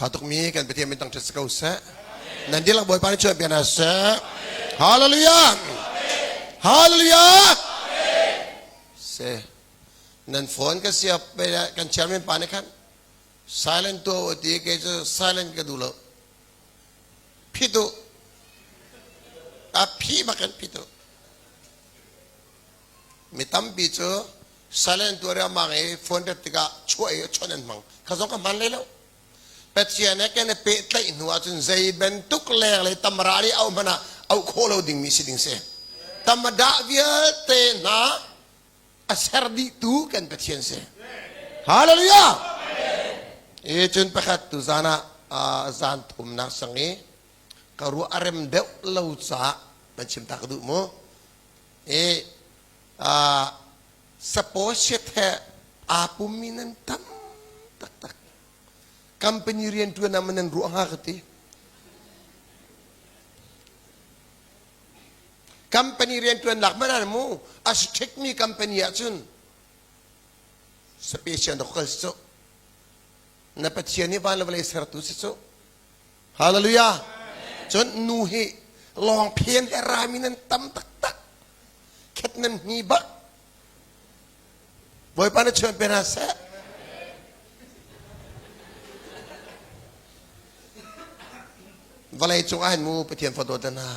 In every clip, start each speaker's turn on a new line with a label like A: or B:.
A: Tha tukmi kan Pathian min tangṭhat si ko seh. Nan dihlak Bawipa nih chuah piak hna seh. Hallelujah! Hallelujah! Se nan phone ka siap kan chairman pa nih khan silent tuah u ti kei cu silent ka duh lo. Phit u. A phi bak in phit u. Mi tampi cu silent tuah riangmang i phone ret tikah chuah i chawnh an hmang. Kha zong ka hman lei lo. Pathian he kan i pehtlaih hnu ahcun zei bantuk leng le tamra nih auh hmanh ah auh khawh lo dingmi si ding si. Tamadah vialte hna a ser dihtu kan Pathian si. Hallelujah! E cun pakhat tu zan ah zan thumnak sang i ka ruah a rem deuh lo caah nan chim ta ka duh mu. E suppose he aa pummi nan tam taktak. Company rianṭuan ah man nan ruah hnga ka ti. Company rianṭuan nak man ah mu a strict mi company ahcun special dok kal si cu. Na Pathian hi van le vawlei sertu si cu. Hallelujah. Cun nu hi lawng phen he rami nan tam taktak. Khet nan hni bak. Bawipa na chuan pe hna seh. Vawlei cung ah hin mu Pathian fawdawt hna.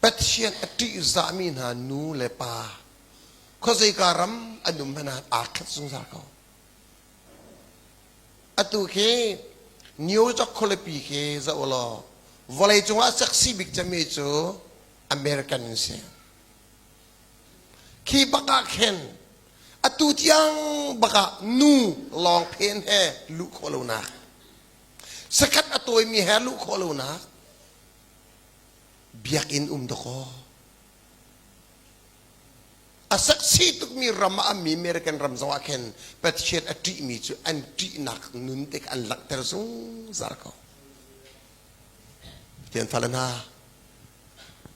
A: Pathian a ṭihzahmi hna nu le pa khuazeika ram an um hmanh ah aa khat zungzal ko. Atu khi New York khualipi khi zoh law vawlei cungah sexy bik cemmi cu American an si. Khi bak ah khin atu tiang bak ah nu lawng phen he luh khawh lonak, sakhat a tawimi he luh khawh lonak biakinn um dawkaw. A saksi tukmi ram ah ammi American ram zong ah khin Pathian a ṭihmi cu an ṭihnak nun te kha an langhter zungzal ko. Pathian fale hna,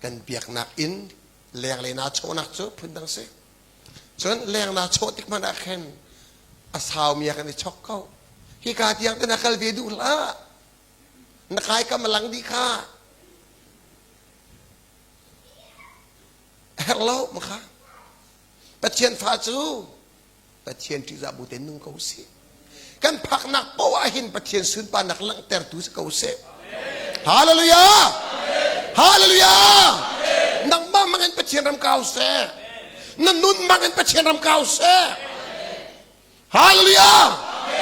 A: kan biaknak inn lenglei naa chawhnak cu phundang si. Cun leng naa chawh tik hmanh ah khin a saumi ah kan i chawk ko. Hika tiang te na kal ve duh hlah. Na kai kam a lang dih kha. A herh lo ma kha. Pathian fa cu Pathian ṭihzah bu tein nung ko sih. Kan phaknak poah ah hin Pathian sunparnak langhtertu si ko sih. Hallelujah! Hallelujah! Nangmah mangin Pathian ram kau seh. Na nun mangin Pathian ram kau seh. Hallelujah!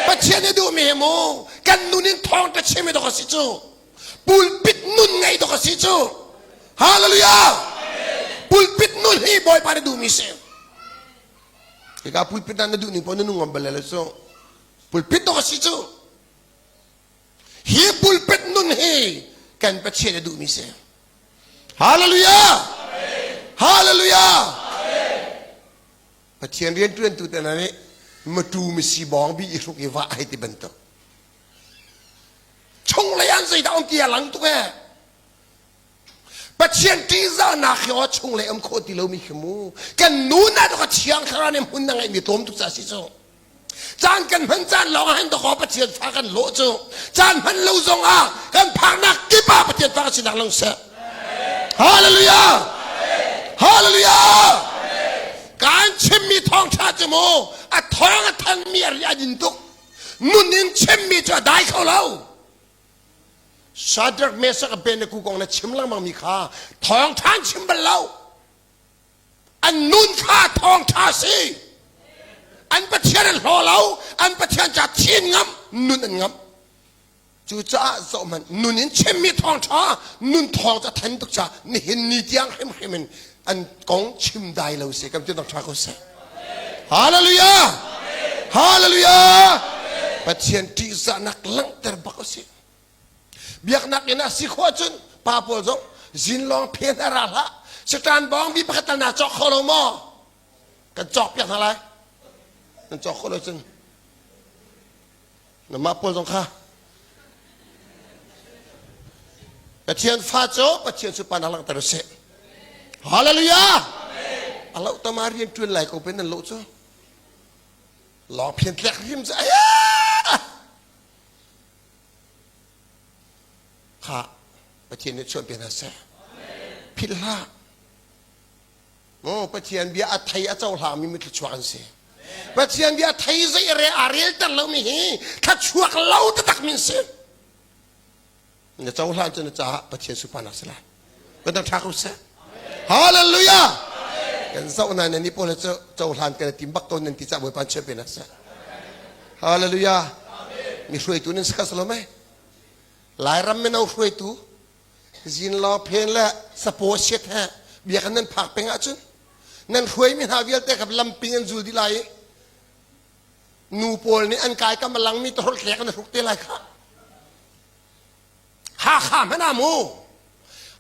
A: Pathian i duhmi hi mu kan nun in thawng ta chim i dok a si cu. Pulpit nun ngei dok a si cu. Hallelujah! Pulpit nun hi Bawipa nih duhmi si. Hika pulpit ah na duh ning paoh na nung ngam bal lo cu. Pulpit dok a si cu. Hi pulpit nun hi kan Pathian a duhmi si. Hallelujah! Hallelujah! Pathian rianṭuantu te hna nih matu misi bawng bi i hruk i vah hei ti bantuk. Chunglei an zeidah um ti a lang tuk ee. Pathian ṭihzahnak hi aw chunglei um khawh ti lomi khi mu. Kan nu na ka thiang thlarau nih hmun na ngeihmi tlawm tuk ca si cu. Caan kan hman caan lawng ah hin dakaw Pathian fa kan lawh cu. Caan hman lo zong ah kan phaknak kip ah Pathian fa kan sinak lang seh. Hallelujah! Hallelujah! Kan chimmi thawngṭha cu mu a thawng a thanmi a ri a din tuk. Nun in chimmi cu a dai kho lo. Shadrach, Meshach, Abednego kong na chim lengmang mi kha thawngṭha an chim bal lo. An nun kha thawngṭha si. An Pathian an hlaw lo, an Pathian ca thin ngam, nun an ngam. Cucaah zohhmanh nun in chimmi thawngṭha nun thawng ca than tuk ca nihin ni tiang hrimhrim in an kong chim dai lo si kan ti thawngṭha ko seh. Hallelujah! Hallelujah! Pathian ṭihzahnak langhter bak a si. Biaknak inn ah si khawh ahcun pa pawl zong zin lawng phen a ra hlah. Satan bawng bi pakhat tal naa cawk kho lo maw? Kan cawk piak hna lai. Nan cawk khawh lo cun namah pawl zong kha Pathian fa cu Pathian sunparnak langhter u sih. Hallelujah! A loh tama rian ṭuan lai ko pen nan loh cu. Lawng phian tlek rim cu aya! Khakha Pathian nih chuahpi hna seh. Philh hlah. Maw Pathian bia a thei a cohlangmi mi thluachuak an si. Pathian bia thei zei re aa relter lomi hi thluachuak lo taktak min si. Na cohlan cu na caah Pathian sunparnak si lai. Kan dang ṭha ko seh. Hallelujah! Kan zoh na nan i pawl cu cohlan kan tim bak ko nan ti cah Bawipa chiah pe na seh. Hallelujah! Mi hruaitu nan si kha salo mei? Lairam mino hruaitu zinlaw phen le sapaw siat he biakinn nan phak peng ahcun nan hruaimi hna vialte kha lamping an zul dih lai i nu pawl nih an kai kam a langmi tahor tlek an hruk te lai kha. Hakha hmanh ah mu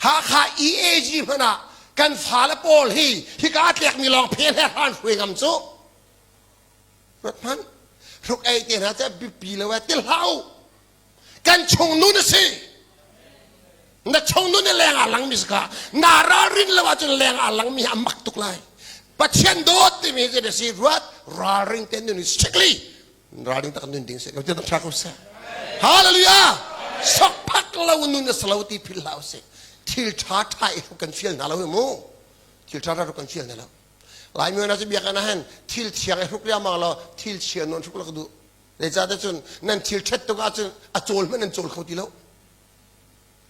A: Hakha EAG hmanh ah kan fale pawl hi hika tlekmi lawng phen he hran hruai ngam cu ruat hmanh hruk ei te hna cu biapi lo eh ti hlah u kan chung nun a si na chung nun i leng ah langmi si kha na ralrin lo ahcun leng ah langmi hi a mak tuk lai Pathian dawt timi hi a si ruat ralring te nun strictly ralring tak nun ding se ko ti tha ko seh hallelujah sokphak lo nun a slo ti phil hlah usih thil tha tha i kan fial hna lo hi mu thil tha tha kan fial hna lo laimi na cu biakinn ah hin thil thiang i hruk riangmang lo thil chia non hruk lak duh zeicahtiah cun nan thil ṭhet tuk ahcun a cawl hmanh nan cawl kho ti lo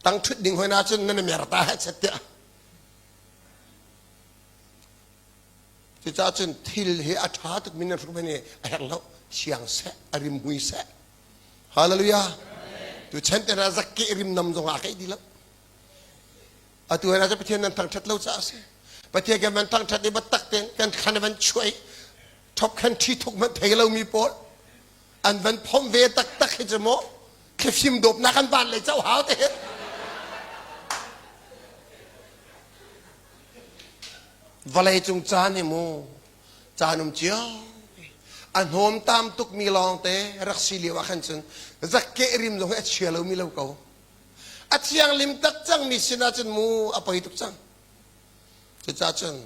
A: tang ṭhut ding hoi na cun nan mer ta he chet tiah Cucaah cun thil hi a ṭha tukmi nan hruk hi a herh lo. Thiang seh, a rim hui seh. Hallelujah. Tu chan te hna zakke rim nam zong ah kai di lo. Atu hna cu Pathian nan thangṭhat lo caah a si. Pathian kan van thangṭhat i biatak tein kan thlan van chuai thop khan ṭhi thuk hmanh thei lomi pawl an van phomh ve taktak hi cu maw thlifim dawpnak an van lei co hau te hin. Vawleicung caan hi mu caan um cio a hnawmtam tukmi lawngte rak si lio ah khan cun zakkeh rim zong hi a chia lomi lo ko. A thianglim tak cangmi sin ahcun mu a poi tuk cang. Cucaah cun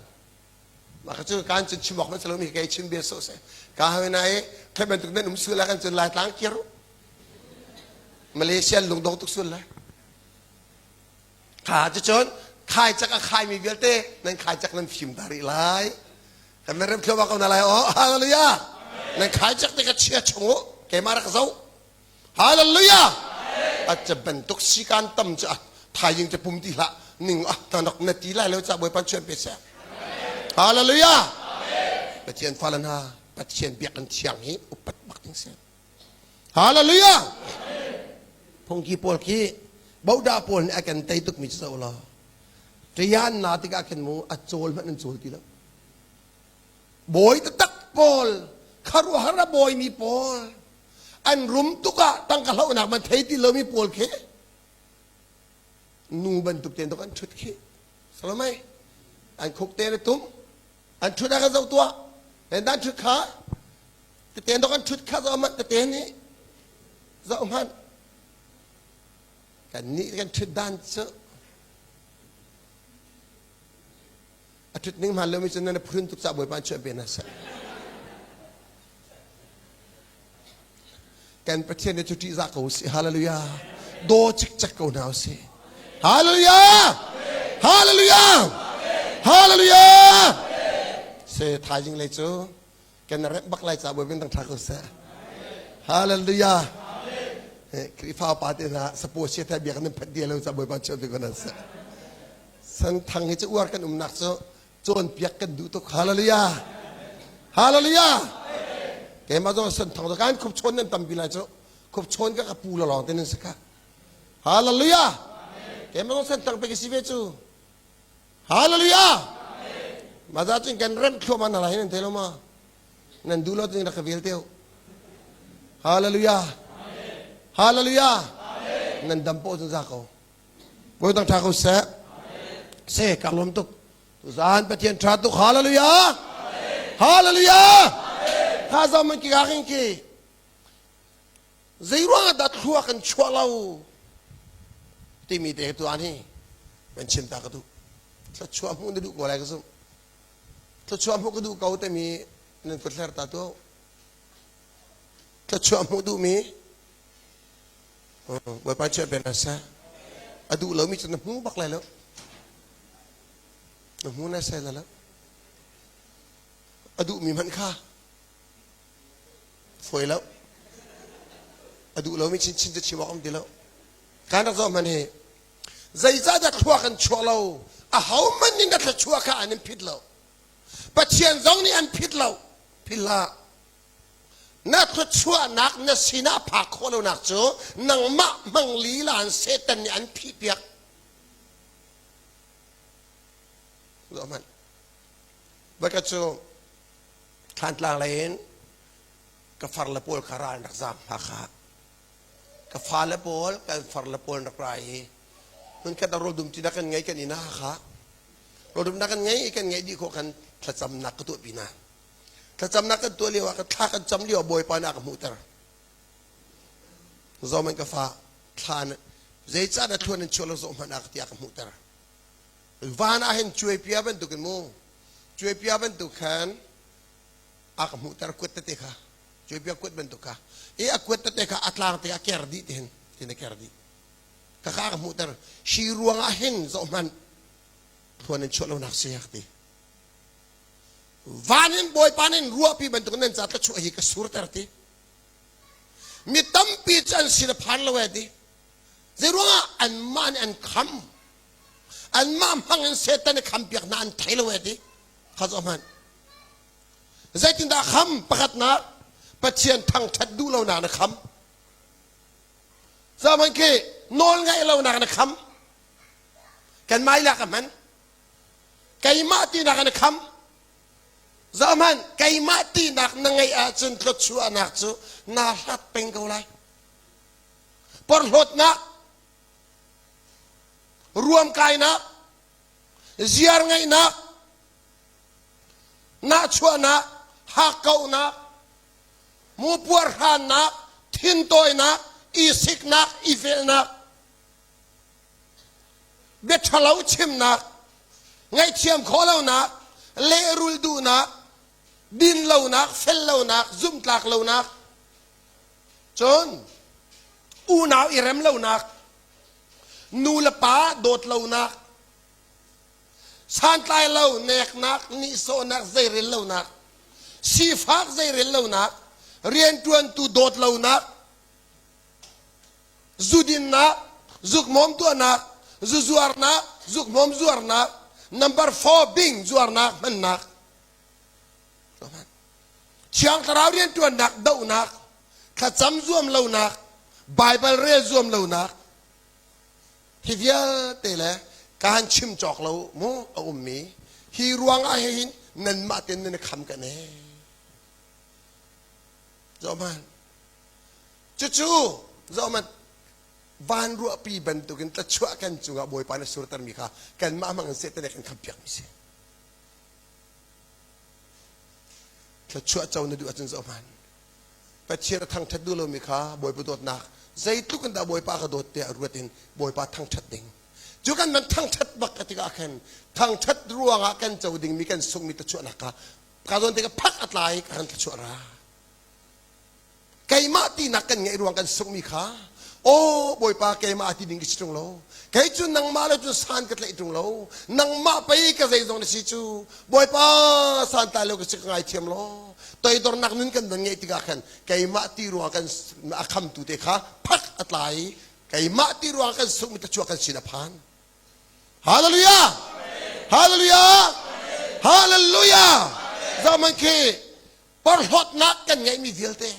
A: mah kha cu kan cun chim awk hmanh si lomi kei chim bia sawh seh. Ka hawi na i khi bantuk nan um sul ah kan cun Laitlang kir u. Malaysia lungdong tuk sul lai. Kha cucun khaicak a khaimi vialte nan khaicak nan fim ta rih lai. Kan nan rem thluahmah ko na lai aw. Hallelujah. Nan khaicak te ka chia chung u. Keimah rak zo. Hallelujah. A ca bantuk sikan tam cu a thaizing te pum ti hlah ning ah tanok na ti lai lo ca Bawipa chuan pe seh. Hallelujah. Pathian fale hna Pathian biakinn thiang hi upat bak ding si. Hallelujah! Phungki pawl khi bodah pawl nih a kan tei tukmi cu zoh law ṭian na tikah khin mu a cawl hmanh an cawl ti lo. Bawi taktak pawl kharuahar a bawimi pawl an rum tuk ah tangka hlohnak man thei ti lomi pawl khi nu bantuk tein dok an ṭhut khi Salomai an khuk te na tum an ṭhut ah kan zoh tuah dan ṭhut kha Tete dok an ṭhut kha zoh hmanh tete nih zoh hmanh kan nih kan ṭhut dan cu a ṭhut ning hmaan lomi cu nan phun tuk cah Bawipa chuah pe hna seh. Kan Pathian nih cu ṭihzah ko usih. Hallelujah. Daw cikcek ko hna usih. Hallelujah. Hallelujah. Hallelujah. Se thaizing lei cu kan remh bak lai ca bawi dang tha ko seh hallelujah Khrihfa pa te hna sapo sia thai biak nan phat dia lo ca bawipa chiah te ko nan seh san thang hi cu uar kan umnak cu cawnpiak kan duh tuk hallelujah hallelujah keimah zong san thang kan khup chawn nan tampi lai cu khup chawn ka ka pu lo lawng te nan si kha hallelujah keimah zong san thang pe ka si ve cu Hallelujah! Mah za cun kan remh thluahmah hna lai nan thei lo ma? Nan duh lo cun rak ka vel te u. Hallelujah! Hallelujah! Nan dam poh cun za ko. Bawi tang tha ko seh. Se ka lawm tuk. Tuzaan Pathian tha tuk. Hallelujah! Hallelujah! Tha zam man ki ka king ki. Zeiruang ah dah thlua kan chuah lo timi te tuan hi kan chim ta ka duh. Thluachuah hmuh na duh ko lai ka zumh. Thluachuah hmuh ka duh ko timi nan kut hler ta tu. Thluachuah hmuh duhmi Bawipa chiah ben seh. A duh lomi cu na hmu bak lai lo. Na hmu na sai lai lo. A duhmi hmanh kha fawi lo. A duh lomi chinchin cu chim awk um ti lo. Kan rak zoh hmanh hi zeicahdah thlua kan chuah lo? Ahohmanh nih na thluachuah kha an in phit lo. Pathian zong nih an phit lo. Phil hlah. Na thluachuahnak na sinah phak khawh lonak cu nangmah hmang lila in Satan nih an phihpiak. Zoh hmanh. Voikhat cu Thlantlang lei in ka far le pawl kha ral an rak zaam hna kha. Ka fale pawl, kan far le pawl an rak ra i hmunkhat ah rawl dumṭi nak kan ngei kan inn ah kha. Rawl dumnak kan ngei i kan ngeih dih khawh khan thlacamnak ka tuahpi hna. Thlacamnak kan tuah lio ah thla kan cam lio ah Bawipa nih a ka hmuhter. Zohmanh ka fa thla zeicah na thluan in chuah lo zoh hmanh ah tiah ka hmuhter. Van ah hin cuaipia bantukin mu cuaipia bantuk khan a ka hmuhter kuat tete kha cuaipia kuat bantuk kha i a kuat tete kha a tlang te a ker dih ti hin tin a ker dih ka kha a ka hmuhter hi ruang ah hin zoh hmanh thluan in chuah lo nak si ti Van in Bawipa nih ruahpi bantuk nan ca thluachuah hi ka surter ti. Mi tampi cu an sin a phan lo e ti. Zeiruangah anmah nih an kham. Anmah hmang in Satan i khampiak hna an thei lo e ti. Kha zoh hmanh. Zeitindah kham? Pakhatnak, Pathian thangṭhat duh lonak na kham. Zaman khi nawl ngaih lonak na kham. Kanmah i lak a hman. Keimah tinak an kham. Zohhmanh, keimah tinak na ngeih ahcun thluachuahnak cu naa hlat peng ko lai. Porhlawtnak, ruamkainak, ziar ngeihnak, nahchuahnak, hakkauhnak, mupuarhrannak, thintawinak, i siknak, i velhnak, bia ṭhalo chimnak, ngaihthiam khawh lonak, lehrul duhnak, din lonak, fel lonak, zumhtlak lonak, cun unau i rem lonak, nu le pa dawt lonak, santlai lo neknak, nihsawhnak, zeirel lonak, sifak zeirel lonak, rianṭuantu dawt lonak, zudinnak, zukhmawm tuahnak, zu zuarnak, zukhmawm zuarnak, number 4 bing zuarnak hmannak. Thiang Thlarau rianṭuannak dohnak, thlacam zuam lonak, Baibal rel zuam lonak, hi vialte le kaan chim cawk lo mu a ummi hi ruangah hin nanmah ten nan i kham kan e. Zohman. Cucu zohhmanh van ruahpi bantukin tlachuah kan cungah Bawipa na surtermi kha kanmah hmang in Satan nih kan khampiakmi si. Thlachuah co na duh ahcun zohhmanh. Pathian a thangṭhat duh lomi kha Bawipa dawtnak zeitluk in dah Bawipa ka dawt tiah ruat in Bawipa thangṭhat ding. Cu kan van thangṭhat bak ka tikah khan thangṭhat ruangah kan co dingmi kan sunghmi thlachuahnak kha ka zawn tikah phak a tla i ka kan thlachuah ra. Keimah tinak kan ngeih ruang kan sunghmi kha aw Bawipa keimah ti ding ka si ṭung lo. Kei cu nangmah lo cun san ka tlaih ṭung lo. Nangmah pei ka zeizong na si cu. Bawipa santlai lo ka si ka ngaithiam law. Toidornak nun kan van ngeih tikah khan keimah ti ruang kan a khamtu te kha phak a tla i keimah ti ruang kan sunghmi thluachuah kan sin a phan. Hallelujah! Hallelujah! Hallelujah! Zaman khi porhlawtnak kan ngeihmi vialte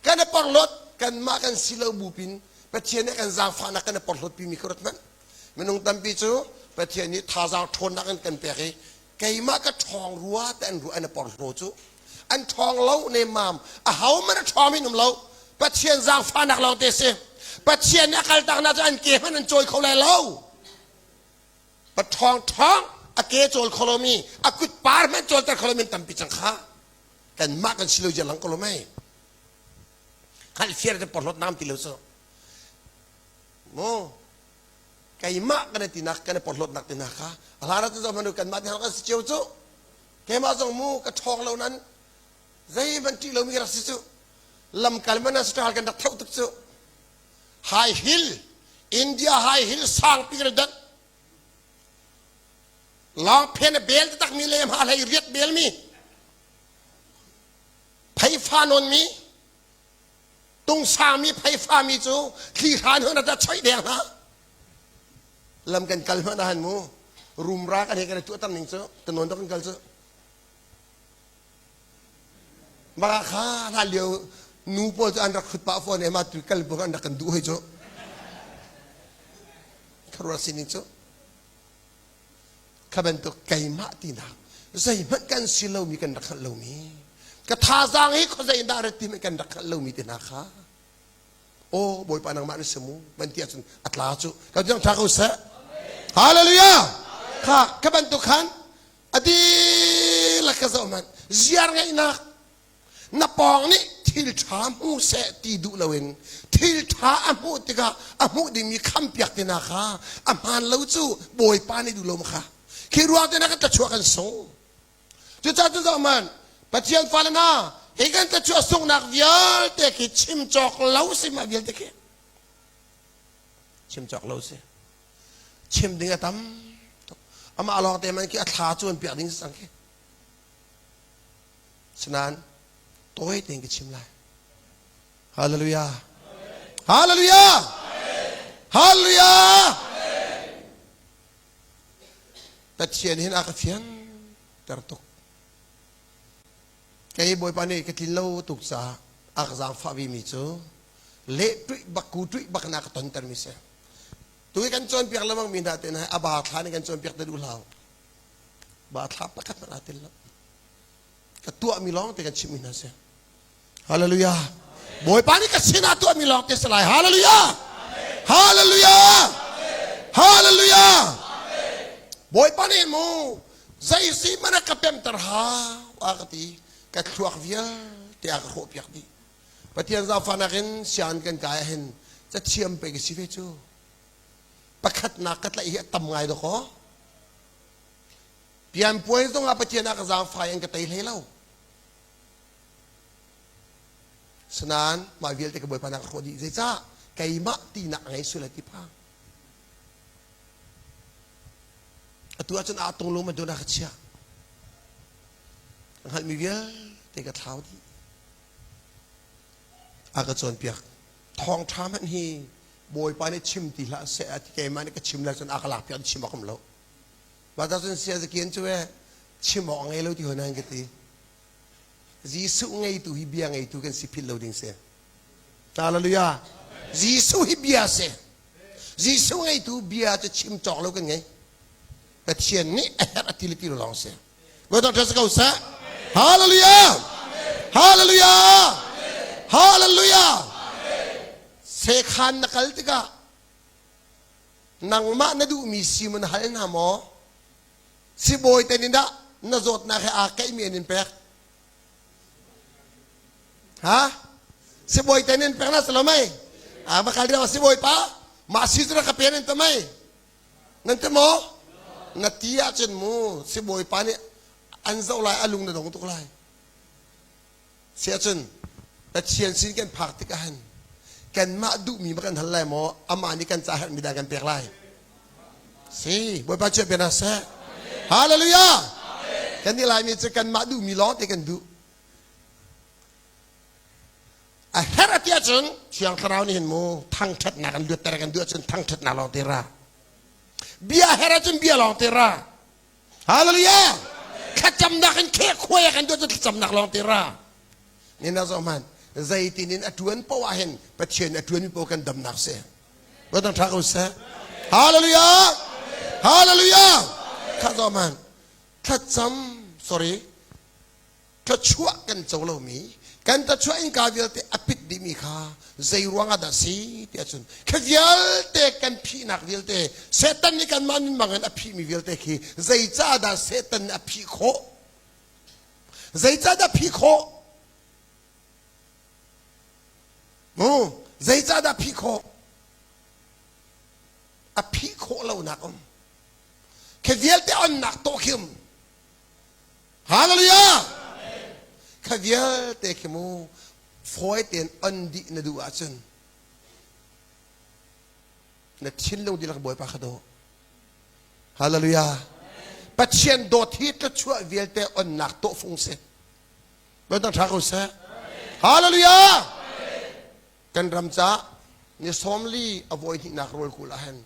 A: kan i porhlawt kanmah kan si lo bupin Pathian nih kan zaangfahnak kan i porhlawtpimi ka ruat hmanh minung tampi cu Pathian nih thazaang ṭhawnnak in kan pek i keimah ka ṭhawng rua te an ruah an i porhlaw cu an ṭhawng lo nemmam a ho man a ṭhawng in um lo Pathian zaangfahnak lawng te si Pathian nih a kaltaknak cu an ke hmanh an cawi kho lai lo Paṭhawng ṭhawng a ke cawl kho lomi a kut par hmanh cawlter kho lomi an tampi cang kha kanmah kan si lo zia lang ko lo mei hngalh fiar te porhlawt nam ti lo cu mu keimah kan tinak kan i porhlawtnak tinak kha a hlan ah cun zoh kanmah ti kan si cio cu keimah zong mu ka ṭhawng lo nan zeihmanh ṭih lomi ka rak si cu lamkal man ah kan rak thauh tuk cu high heel. India high hill sangpi kan dat. Lawng phen a bel taktak mi le hma hlei riat bel mi. Pheifa nawn mi tungsang mi pheifa mi cu thli hran hon a choih deng hna. Lam kan kal hmanh ah han mu rumra kan he kan i tuahter ning cu tanawn dok kan kal cu. Maka kha hlan lio nu pawl cu an rak hrut pah fawn i mah tu kal bu an rak kan duh hoi cu. Kharuah sining cu kha bantuk keimah tinak zeihmanh kan si lomi kan rak hngalh lomi ka thazaang hi khuazei in dah rat ti kan rak hngalh lomi te hna kha aw bawipa nangmah na si mu van ti ahcun a tla cu ka tiang tha ko seh hallelujah kha ka bantuk khan a dihlak ka zoh hmanh ziar ngeihnak na pawng nih thil ṭha hmu seh ti duh loin thil ṭha a hmuh tikah a hmuh dingmi khampiak ti na kha a hmaan lo cu bawipa nih duh lo ma kha khi ruang te na kan tlachuah kan sung cucaah cu zoh hmanh Pathian fale hna hi kan tlachuah sunghnak vialte khi chim cawk lo si mah vialte khi chim cawk lo si chim ding a tam tuk amah lawng te man khi a thla cu an piak ding sang khi Sinain tawi tein ka chim lai. Hallelujah. Hallelujah. Hallelujah. Pathian hin a ka fian ter tuk. Kei Bawipa nih ka tlin lo tuk caah a ka zaangfah mi cu leh tuih bak ku tuih bak na ka tonter mi si. Tu hi kan cawnpiak lengmang mi hna te hna a ba thla nih kan cawnpiak te duh hlah. Ba thla pakhat hmanh aa tel lo. Ka tuahmi lawng te kan chimmi hna si. Hallelujah. Bawipa nih ka sinah tuahmi lawng te si lai. Hallelujah. Hallelujah. Hallelujah. Bawipa nih mu zei si mana ka pemter hau a ka ti ka thluak vialte a ka hrawh piak dih. Pathian zaangfahnak in sianginn kan kai ahhin cathiam pei ka si ve cu. Pakhatnak ka tlaih hi a tam ngai dawkaw. Pianpuai zong ah Pathian ah ka zaangfai an ka tei hlei lo. Sinain mah vialte ka Bawipa nak hrawh dih. Zeicah? Keimah tinak a ngei sual ti phang. Atu ahcun aa tung lo man dun a ka chiah. Ka hngalhmi vialte ka thlau dih. A ka cawnpiak. Thawngṭha hmanh hi Bawipa nih chim ti hlah seh a ti keimah nih ka chim lai cun a ka lakpiak chim awk um lo. Mah ta cun saya zakian cu e chim awk a ngei lo ti hoi nan ka ti. Jesuh ngeitu hi bia ngeitu kan si philh lo ding si. Hallelujah. Jesuh hi bia si. Jesuh ngeitu bia cu chim cawk lo kan ngei. Pathian nih a herh a ti le ti lo lawng si. Voi dang ṭha ko seh. Hallelujah. Hallelujah. Hallelujah. Sekhan na kal tikah nangmah na duhmi si maw na hal hna maw? Sibawi te nih dah na zawtnak he aa keihmi an in pek? Ha? Sibawi te nih an pek na si lo mei? A va kal ding sibawi pa mah si cu rak ka pen an ti mei? Nan ti maw? Na ti ahcun mu sibawi pa nih an zoh lai a lung na dong tuk lai. Siahcun Pathian sin kan phak tik ahhin kanmah duhmi ma kan hal lai maw amah nih kan ca herhmi dah kan pek lai? Si, Bawipa cu bia seh. Hallelujah! Kan nih Laimi cu kanmah duhmi lawng te kan duh. A herh a ti ahcun Thiang Thlarau nih hin mu thangṭhatnak an luatter kan duh ahcun thangṭhatnak lawng te ra. Bia herh ahcun bia lawng te ra. Hallelujah! Thlacamnak in kheh khuai a kan duh cu thlacamnak lawng te ra. Nina zoh hmanh zeitin in a tuan poah hin Pathian a tuan mi poah kan damnak si. Batang tha ko seh. Hallelujah! Hallelujah! Kha zoh hmanh thlacam sorry thluachuah kan co lomi kan thluachuah innka vialte a pit dihmi kha zei ruangah dah si ti ahcun kha vialte kan phihnak vialte Satan nih kanmah nun bangin a phihmi vialte khi zeicah dah Satan nih a phih khawh zeicah dah phih khawh mu zeicah dah phih khawh a phih khawh lonak um khi vialte onnak tawh khi um Hallelujah! Kha vialte khi mu fawi tein on dih na duh ahcun. Na thinlung dihlak Bawipa kha daw. Hallelujah. Pathian dawt hi tluachuah vialte onnak tawhfung si. Bawipa tha ko seh. Hallelujah. Kan ram ca ni 40 a voi hnihnak rawl kul ah hin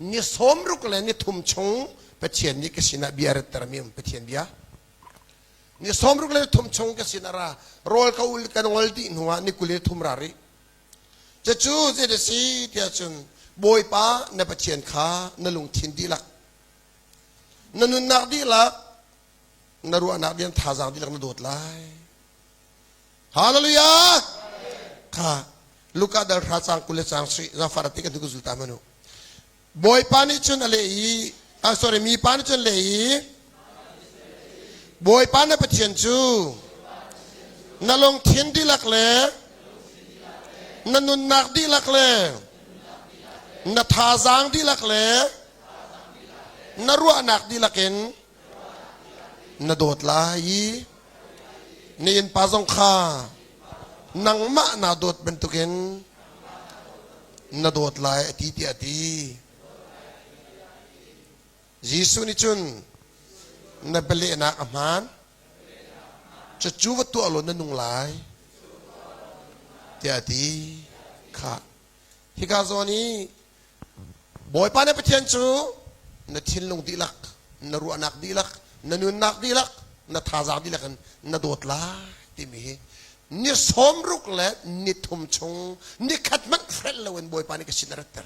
A: ni 60 le ni thum chung Pathian nih ka sinah bia ratter mi um Pathian bia. Ni 60 le thum chung ka sinah ra rawl ka ul kan ngol dih hnu ah ni 23 ra rih. Cucu zei a si tiah cun Bawipa na Pathian kha na lungthin dihlak, na nunnak dihlak, na ruahnak dihlak, thazaang dihlak na dawt lai. Hallelujah! Kha Luka dal hra cang 20 le cang sui zafar ti kan tu zul ta manu. Bawipa nih cun a leh i ah sorry mipa nih cun leh i Bawipa na Pathian cu na lungthin dihlak le na nunnak dihlak le na thazaang dihlak le na ruahnak dihlak in na dawt lai i na innpa zong kha nangmah naa dawt bantukin na dawt lai a ti tiah a ti. Jesuh nih cun na bialehnak a hmaan. Cucu va tuah law na nung lai tiah a ti. Khah. Hika zawn i Bawipa na Pathian cu na thinlung dihlak, na ruahnak dihlak, na nunnak dihlak, na thazaang dihlak in na dawt lai timi hi ni 60 le ni thum chung ni khat hmanh hrelh loin Bawipa nih ka sin a ratter.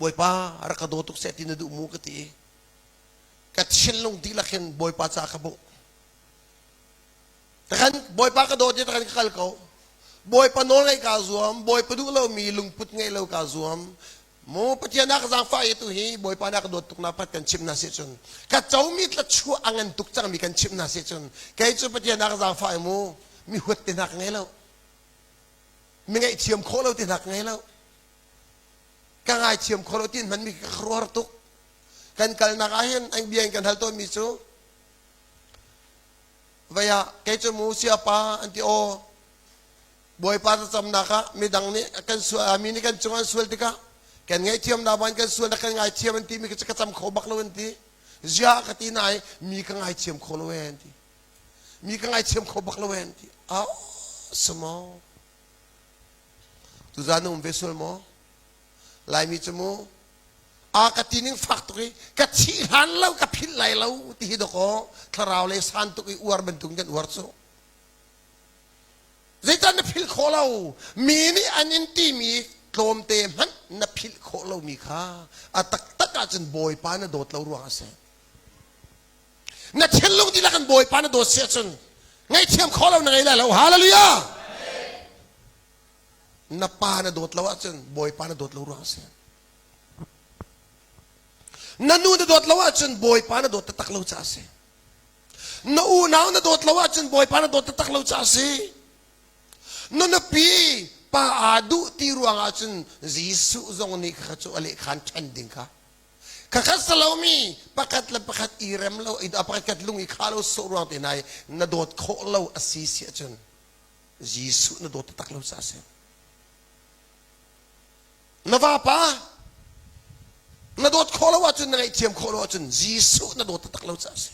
A: Bawipa rak ka daw tuk seh ti na duh mu ka ti. Ka thinlung dihlak hin Bawipa ca ka bungh. Takhan Bawipa ka dawt i takhan ka kal ko. Bawipa nawl ngaih kaa zuam, Bawipa duh lomi lungput ngeih lo kaa zuam. Mu Pathian a ka zaangfah i tu hi Bawipa na ka dawt tuk na pat kan chimh hna si cun ka comi tlachuah a ngan tuk cangmi kan chimh hna si cun kei cu Pathian a ka zaangfah i mu mi huat te hna ka ngei lo mi ngaihthiam khawh lo te hna ka ngei lo ka ngaithiam khawh lo tin hman mi ka ruar tuk kan kalnak ah hin an bia in kan hal tawnmi cu vei ah kei cu mu siapa an ti aw Bawipa thlacamnak ah midang nih kan sual mi nih kan cung an sual tikah kan ngaihthiam na ban kan sual na kan ngaithiam an ti mi ka cam kho bak lo an ti zia ka ti nai mi ka ngaithiam kho lo an ti mi ka ngaithiam kho bak lo an ti au samo tuzan um ve sual maw Laimi cu mu a ka ti ning fak tuk i ka thih hlan lo ka philh lai lo ti hi dawkaw thlarau le san tuk i uar bantuk kan uar cu Zeitan na philh khawh lo mi nih an in timi tlawmte hmanh na philh khawh lomi kha a taktak ahcun Bawipa na dawt lo ruang a si. Na thinlung dihlak in Bawipa na dawt si ahcun ngaihthiam khawh lo na ngei lai lo. Hallelujah! Na pa na dawt lo ahcun Bawipa na dawt lo ruang a si. Na nu na dawt lo ahcun Bawipa na dawt taktak lo caah a si. Na unau na dawt lo ahcun Bawipa na dawt taktak lo caah a si. Na nupi pa aa duh ti ruang ahcun Jesuh zong nih kha cu a lehkhan ṭhen ding kha. Khakhat salomi pakhat le pakhat i rem lo, pakhat khat lung i khah lo sawh ruang te hna i na dawt khawh lo a si si ahcun Jesuh na dawt taktak lo caah a si. Na vapa na dawt khawh lo ahcun na ngaihthiam khawh lo ahcun Jesuh na dawt taktak lo caah a si.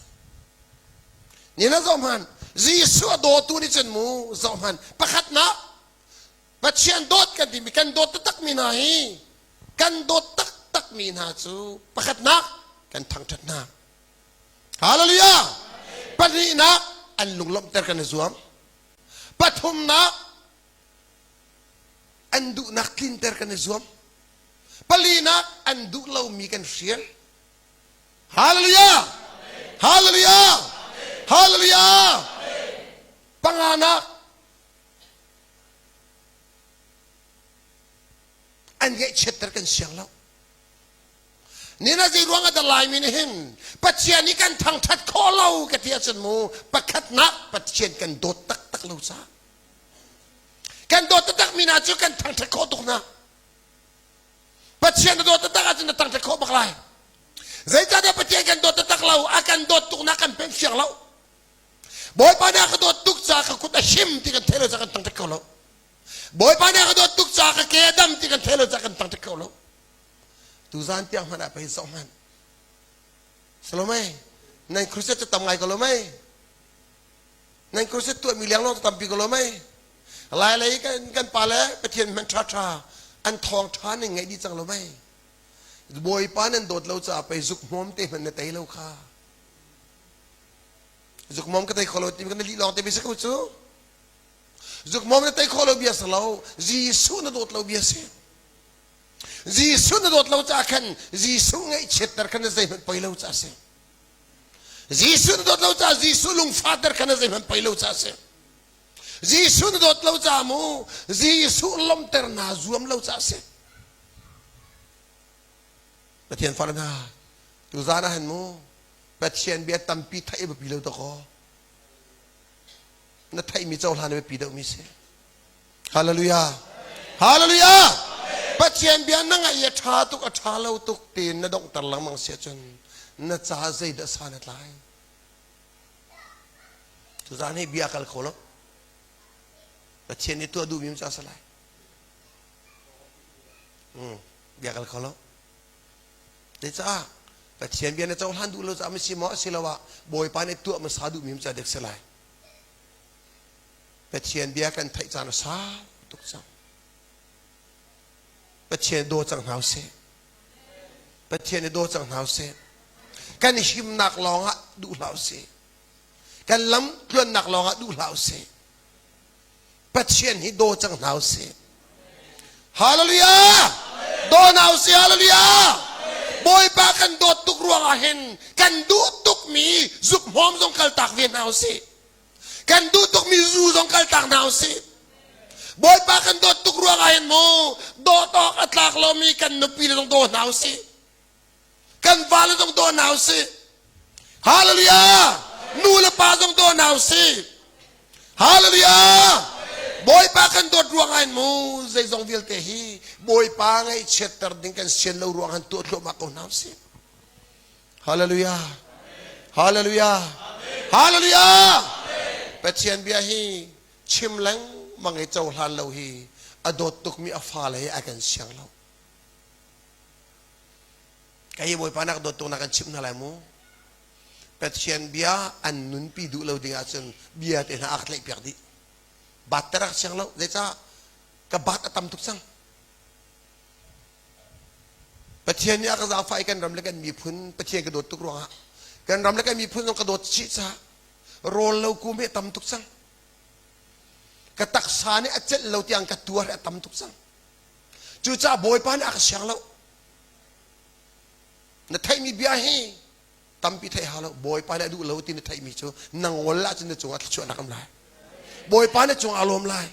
A: Ni na zoh hmanh Jesuh a dawtu nih cun mu zoh hmanh pakhatnak Pathian dawt kan timi kan dawt taktakmi hna hi kan dawt taktakmi hna cu pakhatnak kan thangṭhat hna. Hallelujah! Pahnihnak an lunglawmhter kan i zuam. Pathumnak an duhnak tlinter kan i zuam. Palinak an duh lomi kan hrial. Hallelujah! Hallelujah! Hallelujah! Panganak an ngaihchiatter kan siang lo. Nina zei ruang ah dah Laimi nih hin Pathian nih kan thangṭhat khawh lo ka ti ahcun mu pakhatnak Pathian kan dawt taktak lo caah kan dawt taktak mi hna cu kan thangṭhat khawh tuk hna. Pathian na dawt taktak ahcun na thangṭhat khawh bak lai. Zeicahtiah Pathian kan dawt taktak lo, a kan dawt tuknak kan pemh fiang lo. Bawipa nih a ka dawt tuk caah ka kut a him ti kan theih lo caah kan thangṭhat kho lo. Bawipa nih a ka dawt tuk caah ka ke a dam ti kan thei lo caah kan tang ṭik ko lo. Tuzan tiang hmanh ah pei zoh hmanh. Salome, nan crusade cu tam ngai ko lo mei? Nan crusade tuahmi leng lawng cu tampi ko lo mei? Lai lei kan, kan pa le Pathian hmanh ṭha ṭha an thawng ṭha ning ngaih dih cang lo mei? Bawipa nan dawt lo caah pei zuk hmawm te hmanh na tei lo kha. Zuk hmawm ka tei kho lo timi kan lih lawng te bi si ko cu. Zuk hmawm na tei kho lo bia si lo. Jesuh na dawt lo bia si. Jesuh na dawt lo caah khan Jesuh ngaihchiatter khan na zeihmanh poi lo caah si. Jesuh na dawt lo caah Jesuh lungfahter khan na zeihmanh poi lo caah si. Jesuh na dawt lo caah mu Jesuh lawmhter naa zuam lo caah si. Pathian fale hna, tuzaan ah hin mu Pathian bia tampi theih a biapi lo dakaw. Na theihmi cohlan a biapi deuhmi si. Hallelujah. Hallelujah. Pathian bia na ngaih a ṭha tuk a ṭha lo tuk tiin na donghter lengmang si ahcun na ca zeidah san a tlai. Tuzaan hi bia kal kho lo. Pathian nih tuah duhmi ca si lai. Bia kal kho lo. Zeicah Pathian bia na cohlan duh lo caah si maw asiloah Bawipa nih tuah hmasa duhmi ca dek si lai. Pathian bia kan theih caan a sau tuk cang. Pathian daw cang hna usih. Pathian i daw cang hna usih. Kan himnak lawng ah duh hlah usih. Kan lam tluannak lawng ah duh hlah usih. Pathian hi daw cang hna usih. Hallelujah! Daw hna usih, hallelujah! Bawipa kan dawt tuk ruangah hin kan duh tukmi zuk hmawm zong kaltak ve hna usih. Kan duh tukmi zu zong kaltak hna usih. Bawipa kan dawt tuk ruangah hin mu dawt awk a tlak lomi kan nupi le zong daw hna usih. Kan vale zong daw hna usih. Hallelujah! Nu le pa zong daw hna usih. Hallelujah! Bawipa kan dawt ruangah in mu zeizong vialte hi Bawipa ngaihchiatter ding kan sian lo ruang han tuah thluahmah ko hna usih. Hallelujah! Hallelujah! Hallelujah! Pathian bia hi chim lengmang i cohlan lo hi a dawt tukmi a fale hi a kan siang lo. Kei Bawipa nak dawt tuk na kan chimh hna lai mu. Pathian bia an nunpi duh lo ding ahcun bia te hna a ka tlaih piak dih. Bat te rak siang lo. Zeicah ka bat a tam tuk cang. Pathian nih a ka zaangfah i kan ram le kan miphun Pathian ka dawt tuk ruangah kan ram le kan miphun zong ka dawt chih caah rawl lo kum hi a tam tuk cang. Ka taksa nih a celh lo tiang ka tuar hi a tam tuk cang. Cucaah Bawipa nih a ka siang lo. Na theihmi bia hi tampi theih hau lo. Bawipa nih a duh lo ti na theihmi cu na ngol ahcun na cungah thluachuahnak um lai. Bawipa na cungah a lawm lai.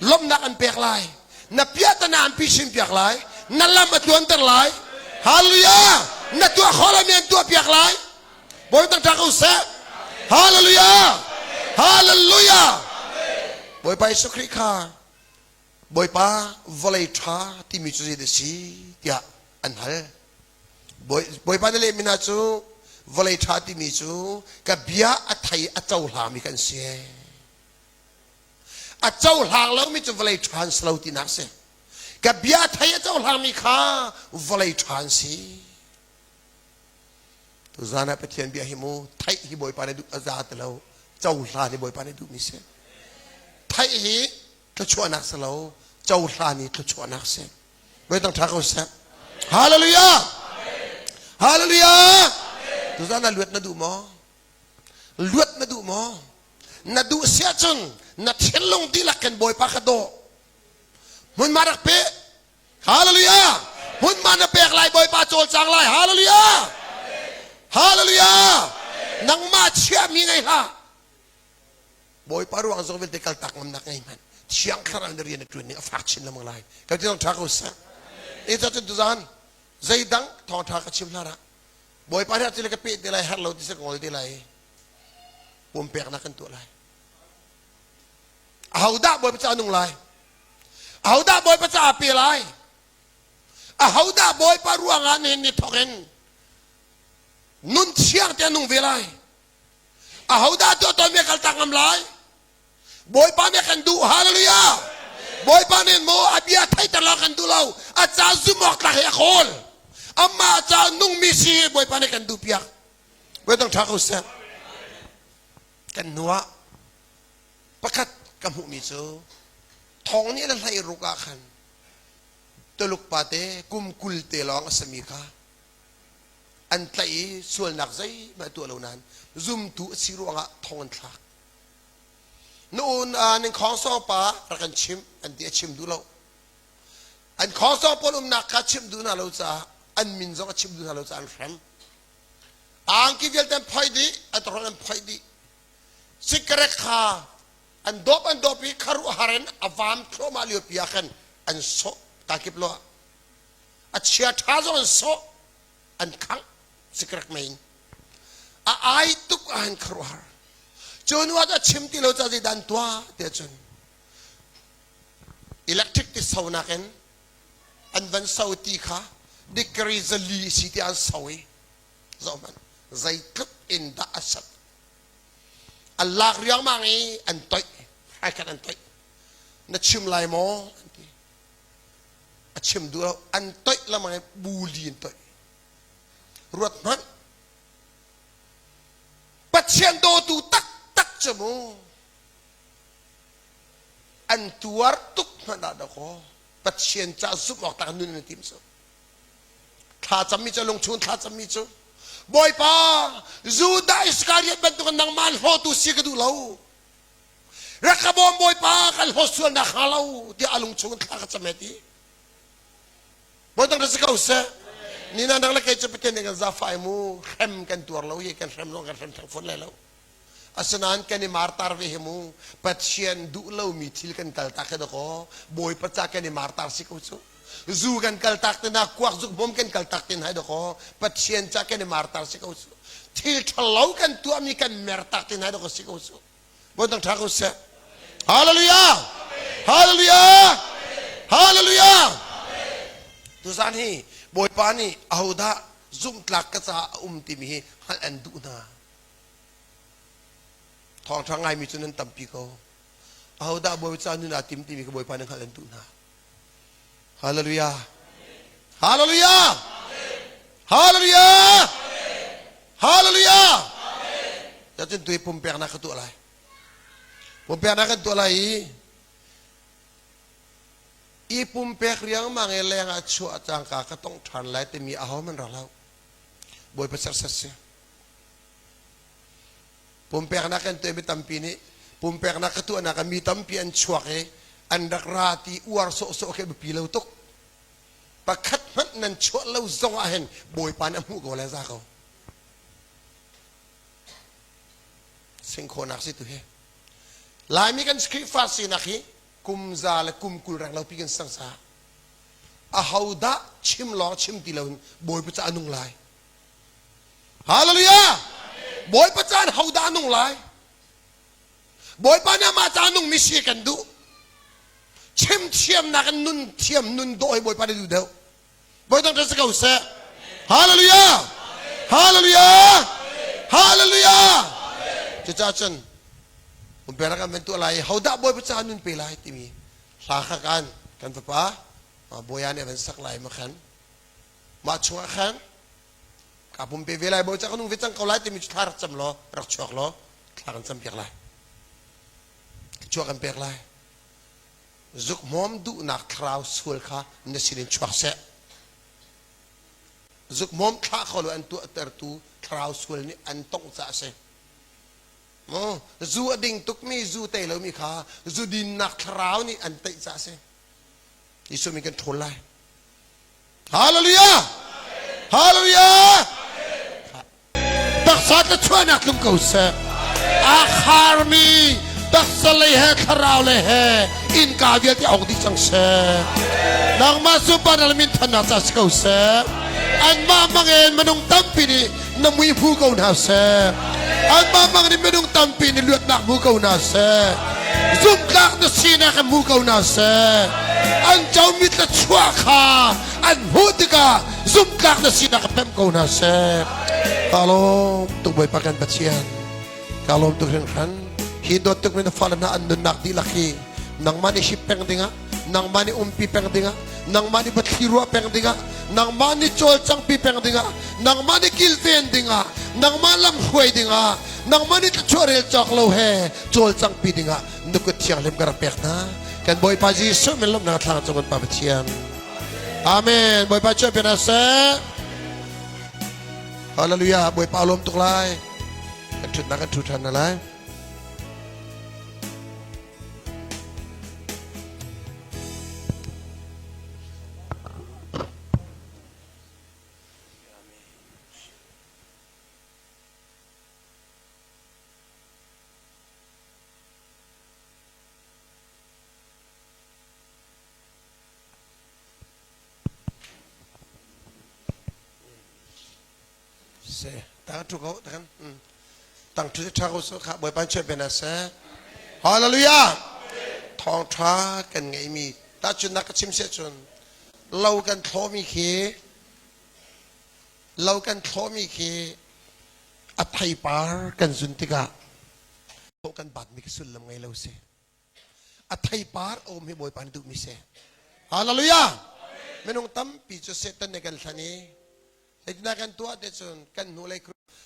A: Lawmhnak an pek lai. Na piahtana an pisin piak lai. Na lam a tluanter lai. Hallelujah! Na tuah khawh lomi an tuah piak lai. Bawi tangṭak u seh. Hallelujah! Hallelujah! Bawipa Jesuh Khrih kha Bawipa vawlei ṭha timi cu zeidah a si tiah an hal. Bawipa na lehmi hna cu vawlei ṭha timi cu ka bia a thei a cohlangmi kan si. A cohlang lomi cu vawlei ṭha an si lo tinak si. Ka bia a thei a cohlangmi kha vawlei ṭha an si. Tuzan ah Pathian bia hi mu theih hi Bawipa nih duh a za ti lo cohlan hi Bawipa nih duhmi si. Theih hi thluachuahnak si lo cohlan hi thluachuahnak si. Voi tang ṭha ko seh. Hallelujah! Hallelujah! Tuzan ah luat na duh maw? Luat na duh maw? Na duh si ahcun na thinlung dihlak kan Bawipa kha daw. Hmunhma rak pe. Hallelujah! Hmunhma na pek lai Bawipa cawlcang lai. Hallelujah! Hallelujah! Nangmah chiahmi ngei hlah. Bawipa ruang zong vialte kaltak ngamnak ngei hmanh. Thiang Thlarau na rian a ṭuan ning a fak chin lengmang lai. Kan ti ṭha ko seh. E ca cun tuzan zeidang thawngṭha ka chim hlan ah Bawipa nih a ka peh te lai herh lo ti se ka ngol te lai. Pumpeknak kan tuah lai. Ahodah Bawipa ca nung lai? Ahodah Bawipa ca pe lai? Ahodah Bawipa ruangah nihin ni thawk in nun thiang te nung ve lai? Ahodah tuah tawn mi kal tak ngam lai? Bawipa nih kan duh. Hallelujah! Bawipa nih maw a bia theihter lo kan duh lo. A ca zum awk tlak hi a kawl. Amah ca nungmi si hi Bawipa nih kan duh piak. Bawi dang ṭha ko seh. Kan hnu ah pakhat ka hmuhmi cu thong nih le hlei ruk ah khan Tuluk pate kum 20 te lawng a sami kha an tlaih i sualnak zeihmanh a tuah lo nain zumtu a si ruangah thong an thlak. Na un ning khawngsawng pa rak kan chimh an ti a chim duh lo. An khawngsawng pawl umnak kha chimh duh hna lo caah an min zong a chimh duh hna lo caah an hrem. Angki vialte an phoih dih, an tawhrolh an phoih dih. Cigarette kha an dawp an dawp i kharuahhar in a vaam thluahmah lio pi ah khan an sawh kakip lo ah a chia ṭha zong an sawh an khangh cigarette mei in a ai tuk ah an kharuahhar cu hnu ah a chim ti lo ca zeidah an tuah tiah cun electric ti sonak in an van so ti kha degree 400 si ti an so i zoh hmanh zeitluk in dah a sat an lak riangmang i an toih hraikhat an toih na chim lai maw an ti a chim duh lo an toih lengmang i buli an toih ruat hmanh Pathian dawtu taktak cu mu an tuar tuk hmanh ah dakaw Pathian ca zumh awk tak nun an tim cu thla cammi cu lungchung thla cammi cu Bawipa Judah Iskariot bantuk in nangmah an hlawtu si ka duh lo rak ka bawm Bawipa kan hlawt sual nak hnga lo tiah a lungchung in thla ka cam he ti Bawi dang si ko seh ni na nang le kei cu Pathian nih kan zafa i mu hrem kan tuar lo hi kan hrem zong kan hrem theng fawn lai lo asinain kan i martar ve hi mu Pathian duh lomi thil kan kal tak hi dakaw Bawipa ca kan i martar si ko cu zu kan kal tak te na kuak zuk bom kan kal tak te hai dakaw Pathian ca kan i martar si ko cu thil ṭhalo kan tuahmi kan mer tak te hai dakaw si ko cu Bawi dang ṭha ko seh Hallelujah Hallelujah Hallelujah Tuzan hi Bawipa nih ahodah zumhtlak ka caah a um timi hi hngalh an duh hna Thawngṭha ngaimi cu nan tampi ko. Ahodah Bawipa ca nun aa tim timi kha Bawipa nih hngalh an duh hna. Hallelujah. Hallelujah. Hallelujah. Hallelujah. Cun tu hi pumpeknak ka tuah lai. Pumpeknak kan tuah lai i i pumpek riangmang i leng ah chuah cangka ka tong ṭhan lai timi aho man ra lo. Bawipa serset si. Pumpeknak kan tuahmi tampi nih pumpeknak ka tuahnak ah mi tampi an chuak i an rak ra ti uar sawhsawh khi a biapi lo tuk. Pakhat hmanh nan chuah lo zong ah hin Bawipa nih a hmuh ko le za ko. Singkhawhnak si tu hi. Laimi kan Khrihfa sinak hi kum za le kum 20 reng lo pi kan sang sa. Ahodah chim lawng chim ti loin Bawipa ca a nung lai. Hallelujah! Bawipa caan hodah nung lai? Bawipa nih amah ca nungmi si kan duh. Chim thiamnak in nun thiam nun dawh hi Bawipa nih duh deuh. Bawi dang si ko seh. Hallelujah! Hallelujah! Hallelujah! Cucaah cun pumperak an van tuah lai i hodah Bawipa ca nun pe lai timi hla kha kan kan fapa Bawipa nih a van sak lai ma khan mah chungah khan Kaa pumpe ve lai bawi ca ka nung ve cang ko lai timi cu thla rak cam law rak chuak law thla kan cam piak lai. Chuak kan pek lai. Zuk hmawm duhnak thlarau sual kha na sinin chuak seh. Zuk hmawm thlah kho lo an tuahtertu thlarau sual nih an tongh caah a si. Mu zu a ding tukmi zu tei lomi kha zu dinnak thlarau nih an teih caah a si. Jesuh min kan ṭhawl lai. Hallelujah! Hallelujah! Taksa tlachuahnak tlung ko seh. Aa kharmi taksa lei he thlarau lei he innka vialte ong dih cang seh. Nangmah supernal min thannak ca si ko seh. Anmah mangin minung tampi nih na mui hmu ko hna seh. Anmah mang nih minung tampi nih luatnak hmu ko hna seh. Zumhtlak na sinak in hmu ko hna seh. An comi tlachuah kha an hmuh tikah zumhtlak na sinak in pemh ko hna seh. Ka lawm tuk Bawipa kan Pathian. Ka lawm tuk hringhran. Hi dawt tuk mi na fale hna an nunnak dihlak hi nangmah nih hip peng dingah. Nangmah nih umpi peng dingah, nangmah nih pathli ruah peng dingah, nangmah nih cawlcangpi peng dingah, nangmah nih kilven dingah, nangmah lam hruai dingah, nangmah nih thluachuah rel cawk lo he cawlcangpi dingah na kut thianghlim ka rak pek hna. Kan Bawipa Jesuh min lawmhnak thlang cung kan Pa Pathian. Amen. Bawipa cu pin seh. Hallelujah. Bawipa lawm tuk lai. Kan ṭhutnak kan ṭhu ṭhan na lai. Se tang thu ko takan tang thu tha ko so kha bawipa che ben se hallelujah thawng tha kan ngei mi ta chun na ka chim se chun lo kan thlo mi khi lo kan thlo mi khi a theipar kan zun tikah kan bat mi sullam ngei lo si a theipar a um hi Bawipa nih duhmi si. Hallelujah! Minung tampi cu Satan nih kan hlan i zeitindah kan tuah te cun kan hnulei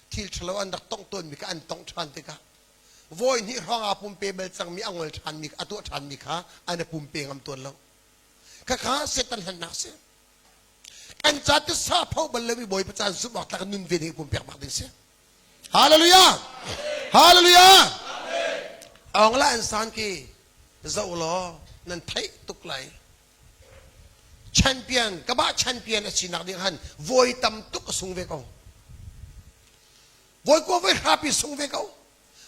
A: thil ṭhalo an rak tongh tawnmi kha an tongh ṭhan tikah vawi hnih hrawng aa pumpe bal cangmi a ngol ṭhanmi a tuah ṭhanmi kha an i pumpe ngam tawn lo. Khakha Satan hlannak si. Kan ca tisa pho bal lomi Bawipa caan zumh awk tlak nun ve ding pumpek bak ding si. Hallelujah! Hallelujah! Aung la an san ki zoh law nan theih tuk lai. Champion, ka ba champion a sinak ding han voi tam tuk a sung ve ko. Voi ko voi hrapi sung ve ko.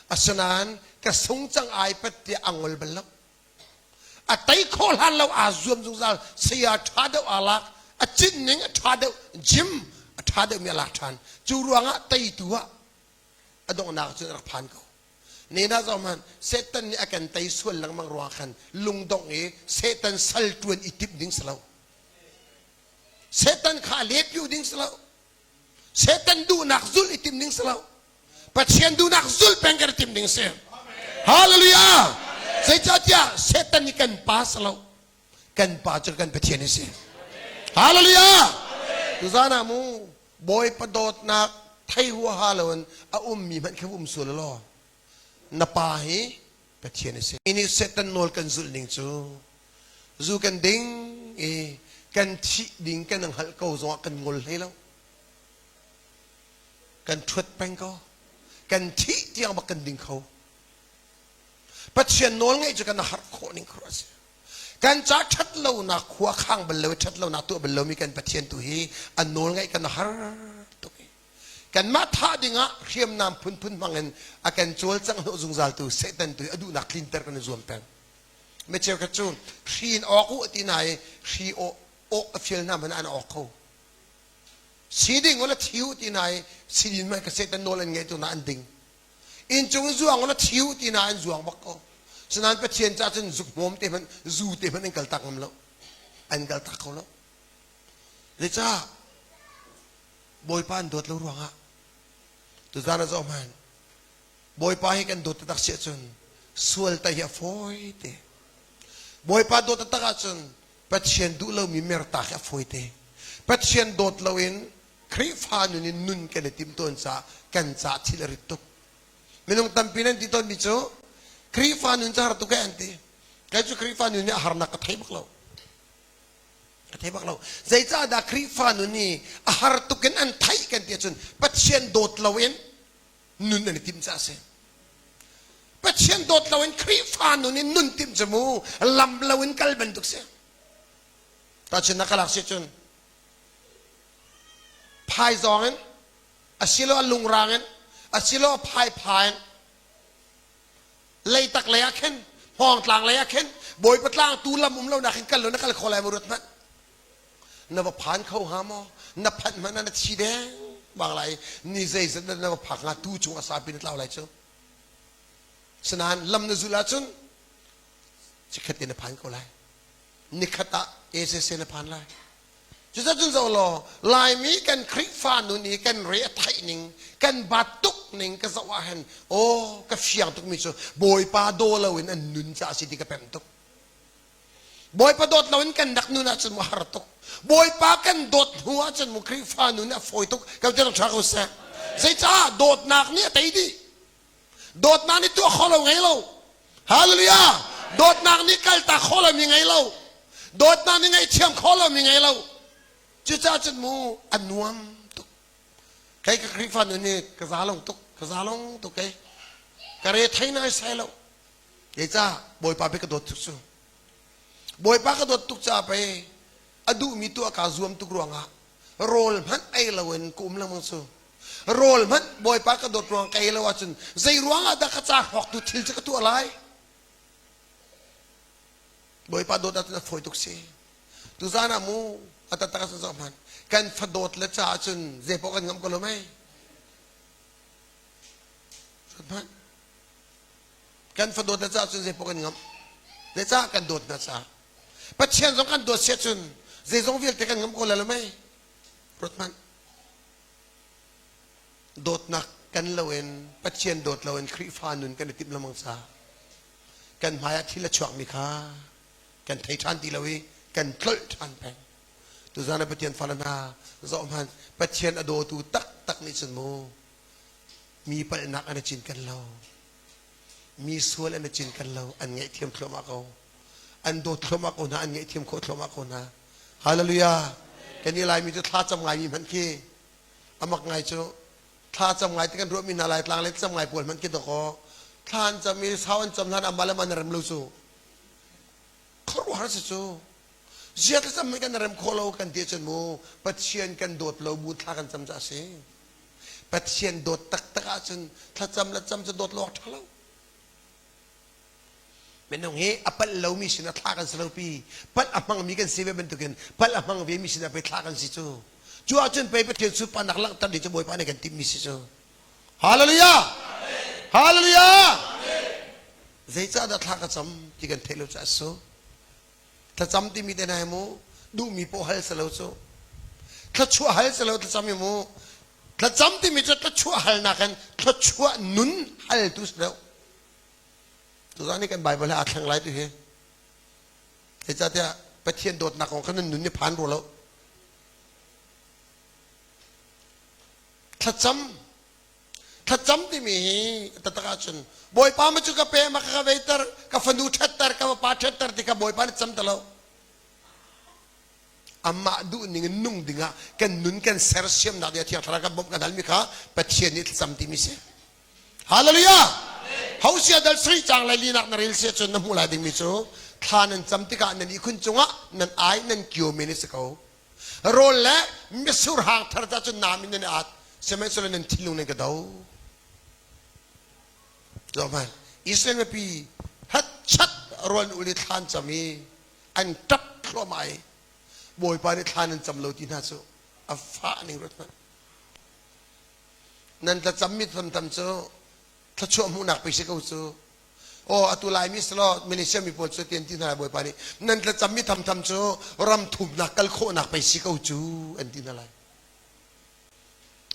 A: Asinain ka sung cang ai pat tiah a ngol bal lo. A tei khawh hlan lo aa zuam zungzal. Saya ṭha deuh aa lak. A cin ning a ṭha deuh. Gym a ṭha deuhmi a lak ṭhan. Cu ruangah teitu ah a donghnak cun a rak phan ko. Nena zoh hmanh, Satan nih a kan tei sual lengmang ruangah khan lungdongh i Satan sal ṭuan i timh ding si lo. Satan kha a lepiu ding si lo. Satan duhnak zulh i tim ding si lo. Pathian duhnak zulh peng kan i tim ding si. Hallelujah! Zeicahtiah Satan nih kan pa si lo. Kan pa cu kan Pathian a si. Hallelujah! Tuzan ah mu Bawipa dawtnak thei huaha loin a ummi hmanh khi um sual law na pa hi Pathian a si. Ini Satan nawl kan zulh ning cu zu kan ding i kan thih ding kan hngalh ko zongah kan ngol hlei lo. Kan ṭhuat peng ko. Kan thih tiang bak kan ding kho. Pathian nawl ngaih cu kan harh khawh ning khuaruah a si. Kan ca ṭhat lonak khua khang bal lo i ṭhat lonak tuah bal lomi kan Pathian tu hi a nawl ngaih kan har tuk i kanmah thah dingah hriamnam phunphun hmangin a kan cawlcangh hnawh zungzaltu Satan tu hi a duhnak tlinter kan i zuam peng. Mi cheukhat cu hri in awk u ti hna i hri awk a fial hna hmanh an awk kho. Si ding ula thi u ti hna i si din hmanh ka Satan nawl an ngeih tu hna an ding. Inncung in zuang ula thi u ti hna an zuang bak ko. Sinain Pathian caah cun zuk hmawm te hmanh zu te hmanh an kal tak ngam lo. An kal tak kho lo. Zeicah Bawipa an dawt lo ruangah tuzaan ah zoh hmanh Bawipa hi kan dawt taktak si ahcun sual tai hi a fawi te. Bawipa dawt taktak ahcun Pathian duh lomi mertak hi a fawi te. Pathian dawt loin Khrihfa nun in nun kan i tim tawn caah kan caah thil a rit tuk. Minung tampi nan ti tawnmi cu Khrihfa nun cu har tuk eh an ti. Kei cu Khrihfa nun nih a harnak ka thei bak lo. Ka thei bak lo. Zeicahdah Khrihfa nun hi a har tuk in an theih kan ti ahcun Pathian dawt loin nun an i timh caah a si. Pathian dawt loin Khrihfa nun in nun timh cu mu lam loin kal bantuk si. Tahchunhnak ka lak si cun phaizawng in asilo lungrang in asilo phaipha in leitak lei ah khin hmawngtlang lei ah khin bawipa tlang tu lam um lo nak hin kal lo na kal kho lai maw ruat hmanh na va phan kho hnga maw na phanh hmanh na thi deng bang lai ni zeizat na va phak hnga tu chung a sapi na tlau lai cu sinain lam na zulh ahcun chikkhat te na phan ko lai nikhat ah ACC na phan lai Cucacun zoh law Laimi kan Khrihfa nun i kan re a theih ning kan bat tuk ning ka zoh ah hin aw ka fiang tukmi cu Bawipa daw loin an nun caah si ti ka pemh tuk. Bawipa dawt loin kan rak nun ahcun mu har tuk. Bawipa kan dawt hnu ahcun mu Khrihfa nun a fawi tuk. Kan ti ṭha ko seh. Zeicah dawtnak nih a tei dih. Dawtnak nih tuah kho lo ngei lo. Hallelujah! Dawtnak nih kaltak kho lomi ngei lo. Dawtnak nih ngaihthiam kho lomi ngei lo. Cucaah cun mu a nuam tuk. Kei ka Khrihfa nun hi ka za lo tuk. Ka za lo tuk kei. Ka re thei nai sai lo. Zeicah Bawipa pei ka dawt tuk cu. Bawipa ka dawt tuk caah pei a duhmi tuah kaa zuam tuk ruangah rawl hmanh ei loin ka um lengmang cu. Rawl hmanh Bawipa ka dawt ruang ka ei lo ahcun zei ruangah dah ka ca hrawktu thil cu ka tuah lai? Bawipa dawt ahcun a fawi tuk si. Tuzaan ah mu a taktak ahcun zoh hmanh. Kan fadawt le caah cun zei paoh kan ngamh ko lo mei? Hmanh. Kan fadawt le caah cun zei paoh kan ngamh. Zeicah kan dawt hna caah. Pathian zong kan dawt siah cun zeizong vialte kan ngamh ko lai lo mei? Ruat hmanh. Dawtnak kan loin Pathian dawt loin Khrihfa nun kan i timh lengmang caah kan hmai ah thil a chuakmi kha kan thei ṭhan ti lo i kan tlolh ṭhan peng. Tuzaan ah Pathian fale hna zoh hmanh Pathian a dawtu taktak nih cun mu mi palhnak an i cinken lo. Mi sual an i cinken lo. An ngaihthiam thluahmah ko. An dawt thluahmah ko hna. An ngaihthiam khawh thluahmah ko hna. Hallelujah. Kan i Laimi cu thlacam ngaimi hmanh khi amak ngai cu thlacam ngai ti kan ruahmi hna lai tlang le cam ngai pawl hmanh khi dawkaw thla an cam i sau an cam hlan amah le mah na rem lo cu khuaruahhar si cu zia thlacam hi kan rem khawh lo kan ti ahcun mu Pathian kan dawt lo bu thla kan cam ca a si Pathian dawt taktak ahcun thlacam le cam cu dawt lo awk ṭha lo Minung hi a palh lomi sinah thla kan si lo pi. Palh a hmangmi kan si ve bantukin palh a hmang vemi sinah pei thla kan si cu. Cu ahcun pei Pathian sunparnak langhter ding cu Bawipa nih kan timhmi si cu. Hallelujah! Hallelujah! Zeicahdah thla ka cam ti kan theih lo caah su. Thlacam timi te hna hi mu duhmi paoh hal si lo cu. Thluachuah hal si lo thlacam hi mu. Thlacam timi cu thluachuah halnak in thluachuah nun hal tu si deuh. Tuzaan hi kan Bible he aa thleng lai tu hi. Zeicahtiah Pathian dawtnak kong kha nan nun nih phan rua lo. Thlacam thlacam timi hi taktak ahcun Bawipa ma cu ka pe ma ka veiter ka fanu ṭhatter ka vapa ṭhatter ti kha Bawipa nih cam ti lo. Amah duhning in nung dingah kan nun kan sersiamnak ding Thiang Thlarau kan bawmh kan halmi kha Pathian nih thlacam timi si. Hallelujah! Hosea dal sri cang lai linak na rel sia cun na hmuh lai dingmi cu thla nan cam tikah nan ihkhun cungah nan ai nan kio men si ko. Rawl le mitsur hang thar ca cun nam in nan i at sihmanhsehlaw nan thinlung nan ka do. Zohhmanh, Israel mipi hatchat rawl ul i thla an cam i an ṭap thluahmah i Bawipa nih thla nan cam lo ti hna cu a fah ning ruat hmanh. Nan tlacammi tamtam cu thluachuah hmuhnak pei si ko cu. Aw atu Laimi selaw Malaysia mi pawl cu tian ti hna lai Bawipa nih nan tlacammi thamtham cu ram thumnak kal khawhnak pei si ko cu an ti hna lai.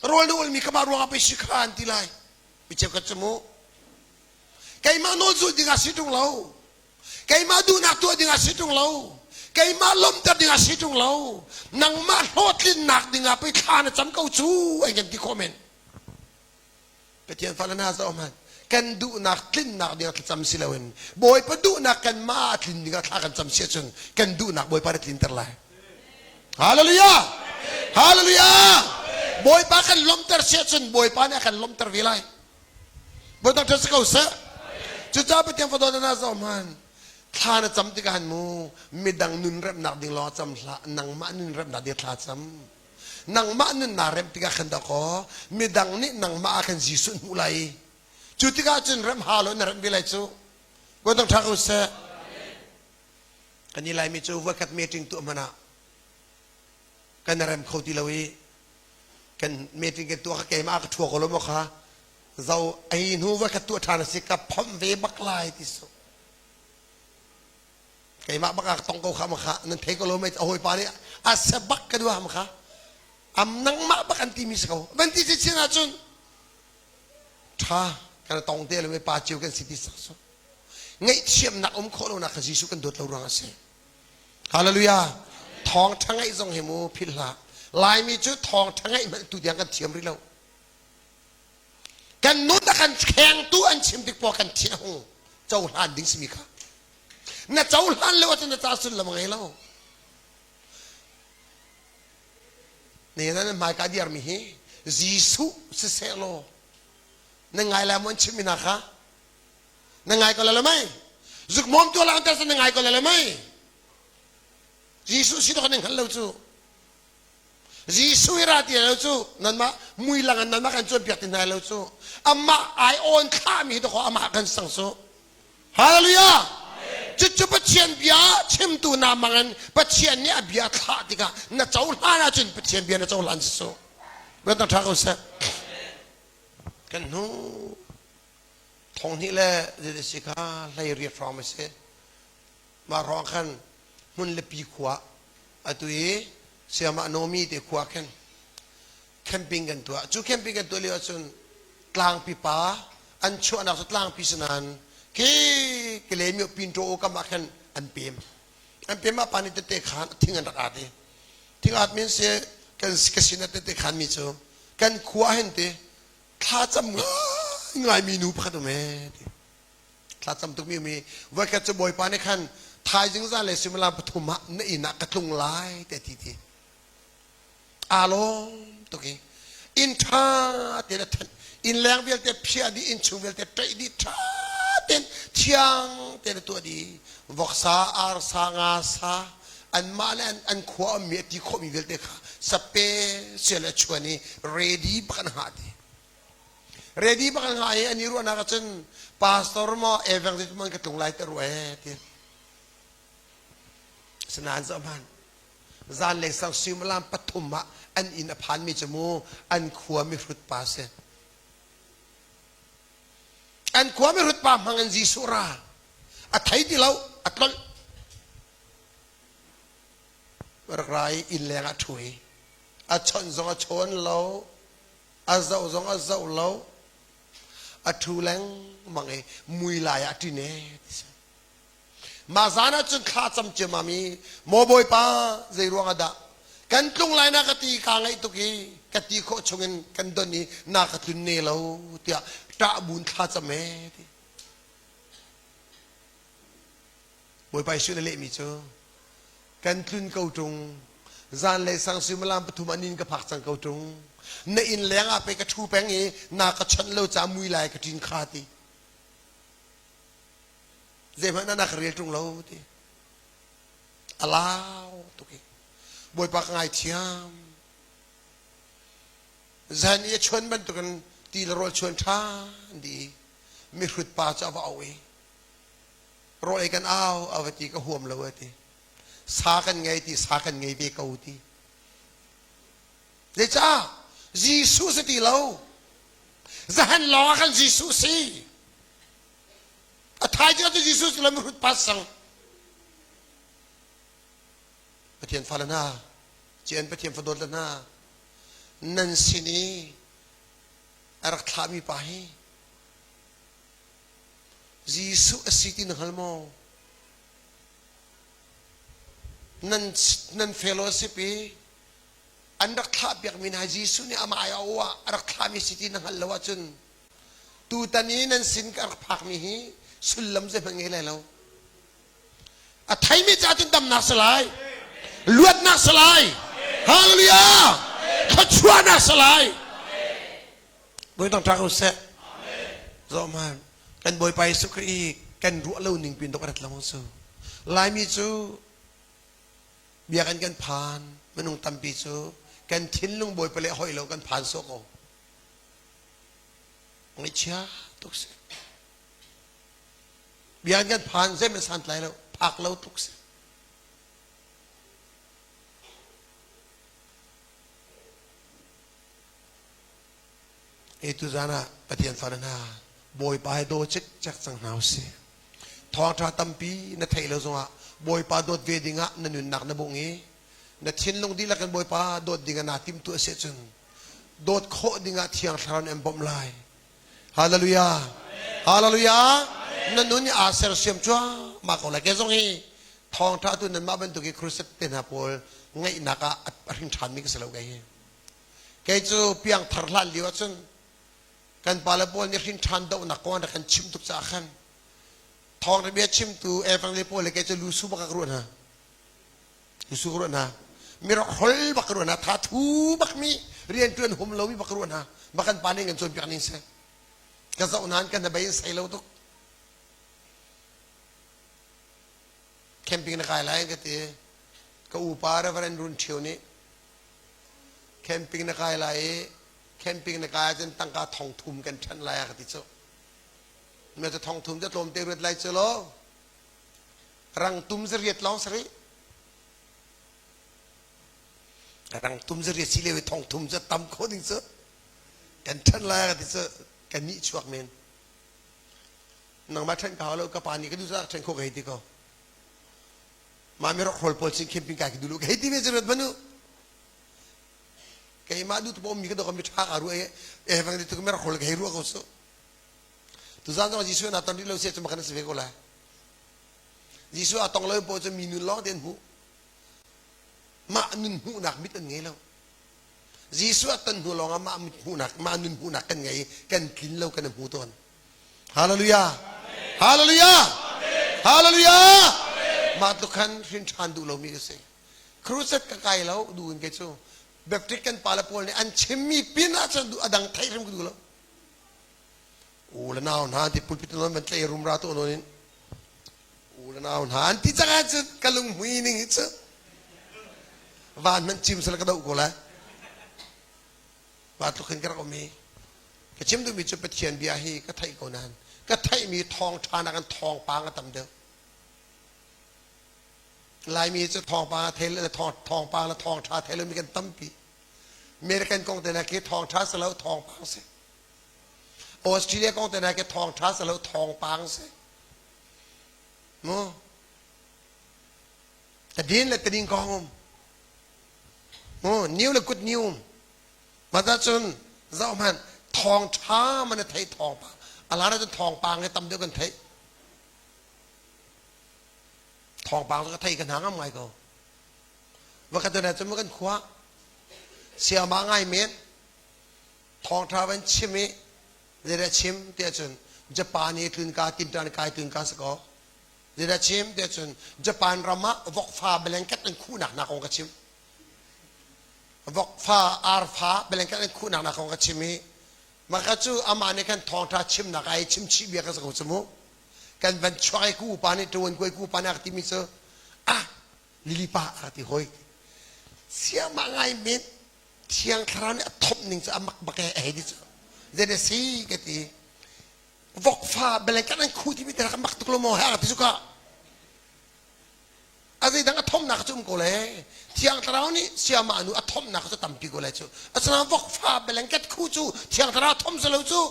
A: Rawl na ulmi kha mah ruangah pei si kha an ti lai. Mi cheukhat cu mu keimah nawl zulh dingah si ṭung lo. Keimah duhnak tuah dingah si ṭung lo. Keimah lawmhter dingah si ṭung lo. Nangmah hlawhtlinnak dingah pei thla na cam ko cu an kan ti khawh men. Pathian fale hna zoh hmanh. Kan duhnak tlinnak dingah thlacam si loin Bawipa duhnak kanmah ah tlin dingah thla kan cam si ahcun kan duhnak Bawipa nih tlinter lai. Hallelujah! Hallelujah! Bawipa kan lawmhter si ahcun Bawipa nih a kan lawmhter ve lai. Bawipa ṭhat si ko seh. Cucaah Pathian fadawt na zoh hmanh. Thla na cam tikah han mu midang nun remnak ding lawng cam hlah nangmah nun remnak ding thla cam. Nangmah nun naa remh tikah khan dakaw midang nih nangmah ah khan Jesuh hmuh lai. Cu tikah cun remh ha lo na remh ve lai cu. Bawipa ṭha ko seh. Kan i Laimi cu voikhat meeting tuah hmanh ah kan rem kho ti lo i kan meeting kan tuah kha keimah ka ṭhua ko lo maw kha zo ei hnu va ka tuah ṭhan a si ka phomh ve bak lai ti su keimah bak ah tong ko kha ma kha nan thei ko lo mei a hawipa nih a se bak ka duah ma kha am nangmah bak an ti mi si ko van ti si chin ahcun ṭha kan tong te lo pa cio kan si ti sak su ngaihthiamnak um khawh lonak kha Jesuh kan dawt lo ruang a si. Hallelujah. Thawngṭha ngaih zong hi mu philh hlah. Laimi cu thawngṭha ngaih hmanh tu tiang kan thiam rih lo. Kan nun a kan khengtu an chim tik poah kan thin a hung cohlan ding simi kha. Na cohlan lo ahcun na ca sullam a ngei lo. Ne nan hmaika diarmi hi Jesuh siseh law na ngai lai maw an chimmi hna kha na ngai ko lai lo mei zukmawm tu lang ter na ngai ko lai lo mei Jesuh si to kan hngal lo cu Jesuh i ra ti lo cu nanmah mui lang an nanmah kan cawnpiak ti hna lo cu amah ai awn thlahmi to kho amah kan sang su Hallelujah! Cucu Pathian bia chimtu na mangin Pathian nih a bia thlah tikah na cohlan ahcun Pathian bia na cohlan si su. Biak ṭha ko seh. Kan hnu thong hnih le zeiti si kha hlei riat hrawng a si. Mah hrawng khan hmun le pi khua atu i siamah Nomi te khua khan camping kan tuah. Cu camping kan tuah lio ahcun tlangpi pa an chuahnak cu tlangpi si nain ke Kalaymyo Pinto kam ah khan an pem. An pem ah pa nih tete khan thing an rak at i thing at min si kan ka sin ah tete khan mi cu kan khua hen te thlacam ngai mi nu pakhat um e ti. Thlacam tuk mi mi voikhat cu Bawipa nih khan thaizing zan le suimilam pathum ah na inn ah ka tlung lai te ti ti. Aa lawm tuk i inn ṭha tein a thanh. Inn leng vialte phiah dih, inn chung vialte ṭaih dih, ṭha tein thiang tein a tuah dih. Voksa, arsa, ngasa, anmah le an khua ummi a ti khawhmi vialte kha sape sial a chuan i ready bak an hngah ti. Ready bak an hngah i an i ruahnak ahcun pastor maw evangelist maw an ka tlung lai te rua ee ti. Asinain zoh hmanh. Zanlei sang suimilam pathum ah an inn a phanmi cu mu an khua mihrut pa si. An khua mihrut pa hmang in Jesuh ra. A thei ti lo, a tlolh. Rak ra i inn leng ah ṭhu i a chawnh zong a chawn lo, a zoh zong a zoh lo, a ṭhu lengmang i mui lai ah a ṭin e ti si. Mah zan ah cun thla cam ciammam i maw Bawipa zei ruang ah dah kan tlung lai na ka ti kaa ngaih tuk i ka ti khawh chungin kan don i na ka tlun ne lo tiah ṭah buin thla cam ee ti. Bawipa Jesuh nih lehmi cu kan tlun ko ṭung zanlei sang suimilam pathum an inn ka phak cang ko ṭung na inn leng ah pei ka ṭhu peng i na ka chawnh lo caah mui lai ka ṭin kha ti. Zeihmanh ah na ka rel ṭung lo ti. A lau tuk i Bawipa ka ngaithiam. Zan i a chuan bantukin ti le rawl chuan ṭhan dih i mihrut pa cu a va auh i rawl ei kan au a va ti ka huam lo a ti. Sa kan ngei ti sa kan ngei ve ko ti. Zeicah? Jesuh si ti lo. Zahan lawng ah khan Jesuh si. A thaizing cu Jesuh cu lam hrut pas sang. Pathian fale hna, cian Pathian fadawt le hna, nan sin i a rak thlahmi pa hi Jesuh a si ti na hngal maw? Nan, nan fellowship i an rak thlah piakmi hna Jesuh nih amah ai a aw ah a rak thlahmi si ti na hngalh lo ahcun Tutan i nan sin ka rak phakmi hi sullam zeihmanh ngei lai lo. A theimi ca cun damnak si lai. Luatnak si lai. Hallelujah! Thluachuahnak si lai. Bawi tang ṭha ko seh. Zoh hmanh. Kan Bawipa Jesuh Khrih hi kan ruah lo ning pin dok a rat lengmang cu. Laimi cu biakinn kan phan minung tampi cu kan thinlung Bawipa le hoi lo kan phan sawh ko. Ngaihchia tuk si. Bia kan phan zeihmanh santlai lo, phak lo tuk si. E tu zan ah Pathian fale hna Bawipa he daw cikcek cang hna usih. Thawngṭha tampi na theih lo zongah Bawipa dawt ve dingah na nunnak na bungh i na thinlung dihlak in Bawipa dawt dingah naa timhtuah si ahcun dawt khawh dingah Thiang Thlarau nih an bawmh lai. Hallelujah. Hallelujah. Na nun aa sersiam cuahmah ko lai. Kei zong hi Thawngṭha tu nanmah bantuk i crusade te hna pawl ngaihnak ah a hring ṭhanmi ka si lo kei hi. Kei cu piangthar hlan lio ahcun kan pale pawl nih hrin ṭhan dohnak kong an rak kan chimh tuk caah khan thawngṭha bia chimtu evangel pawl le kei cu lusu bak ka ruah hna. Lusu ka ruah hna. Mirak hol bak ka ruah hna. Tha thu bak mi rianṭuan hum lomi bak ka ruah hna. Bak kan pa nih kan cawnpiak ning si. Ka zoh nain kan hnabei in sei lo tuk. Camping na kai lai ka ti. Ka upa Reverend Run Ṭhio nih camping na kai lai i camping na kai ahcun tangka thong thum kan ṭhanh lai a ka ti cu. Me cu thong thum cu tlawmte ruat lai cu law rangtum zariat lawng si rih. Rangtum zariat si lio i thong thum cu tam kho ding cu kan ṭhanh lai a ka ti cu kan nih chuak men. Nangmah ṭhen ka hau lo ka pa nih ka duh caah ṭhen khawh ka hei ti ko. Mah mi rokhrawl pawl sin camping kai ka duh lo ka hei ti ve cu ruat hmanh u. Keimah duh tu mi ka dok mi ṭha ka ruah i evang ti tu mi rokhrawl ka hei ruah ko su. Tuzaan zong Jesuh na ton rih lo si cu makan si ve ko lai. Jesuh a tong lo pawl cu mi nun lawng te an hmuh. Mah nun hmuhnak mit an ngei lo. Jesuh a ton hnu lawng ah mah mit hmuhnak, mah nun hmuhnak kan ngei i kan tlin lo kan i hmu tawn. Hallelujah. Hallelujah. Hallelujah. Mah tluk khan hrin ṭhan duh lomi ka si. Crusade ka kai lo duh in kei cu Baptist kan pale pawl nih an chimmi pin ah cun a dang theih hrim ka duh lo. U le nau hna ti pulpit non van tlei rumra tu non in u le nau hna an ti cang ahcun ka lunghmui ning hi cu van hmanh cim sal ka doh ko lai. Mah tluk hin ka rak um i ka chim duhmi cu Pathian bia hi ka theih ko nain ka theihmi thawngṭha nakin thawngpang a tam deuh. Laimi cu thawngpang a thei le thawngpang le thawngṭha thei lomi kan tampi. American kong te hna khi thawngṭha si lo thawngpang si. Australia kong te hna khi thawngṭha si lo thawngpang si. Mu? Tadin le tadin kong um. Mu? New le good new um. Mah cun zoh hmanh thawngṭha man a theih thawngpang. A hlan ahcun thawngpang hi tam deuh kan theih. Thawngpang cu ka thei ka hna ngam ngai ko. Va ka ton ahcun kan khua siama ngai men thawngṭha van chim i zeidah chim tiah cun Japan i tlun ka tinṭan kai tlun ka si ko. Zeidah chim tiah cun Japan ram ah vokfa blanket an khuhnak hna kong ka chim. Vokfa arfa blanket an khuhnak hna kong ka chim i maka cu amah nih khan thawngṭha chimnak ai chim chih bia ka si ko cu mu. Kan van chuak i ku upa nih ṭuan kuai ku upa nih a ka timi cu ah lili pa a ka ti hoi. Siamah ngai men Thiang Thlarau nih a thomh ning cu a mak bak e a hei ti cu. Zeidah si ka ti. Vokfa blanket an khu timi te rak mak tuk lo maw he a ka ti cu ka. A zeidang a thomnak cu um ko le. Thiang Thlarau nih siamah nu a thomnak cu tampi ko lai cu. Asinain vokfa blanket khu cu Thiang Thlarau thom si lo cu.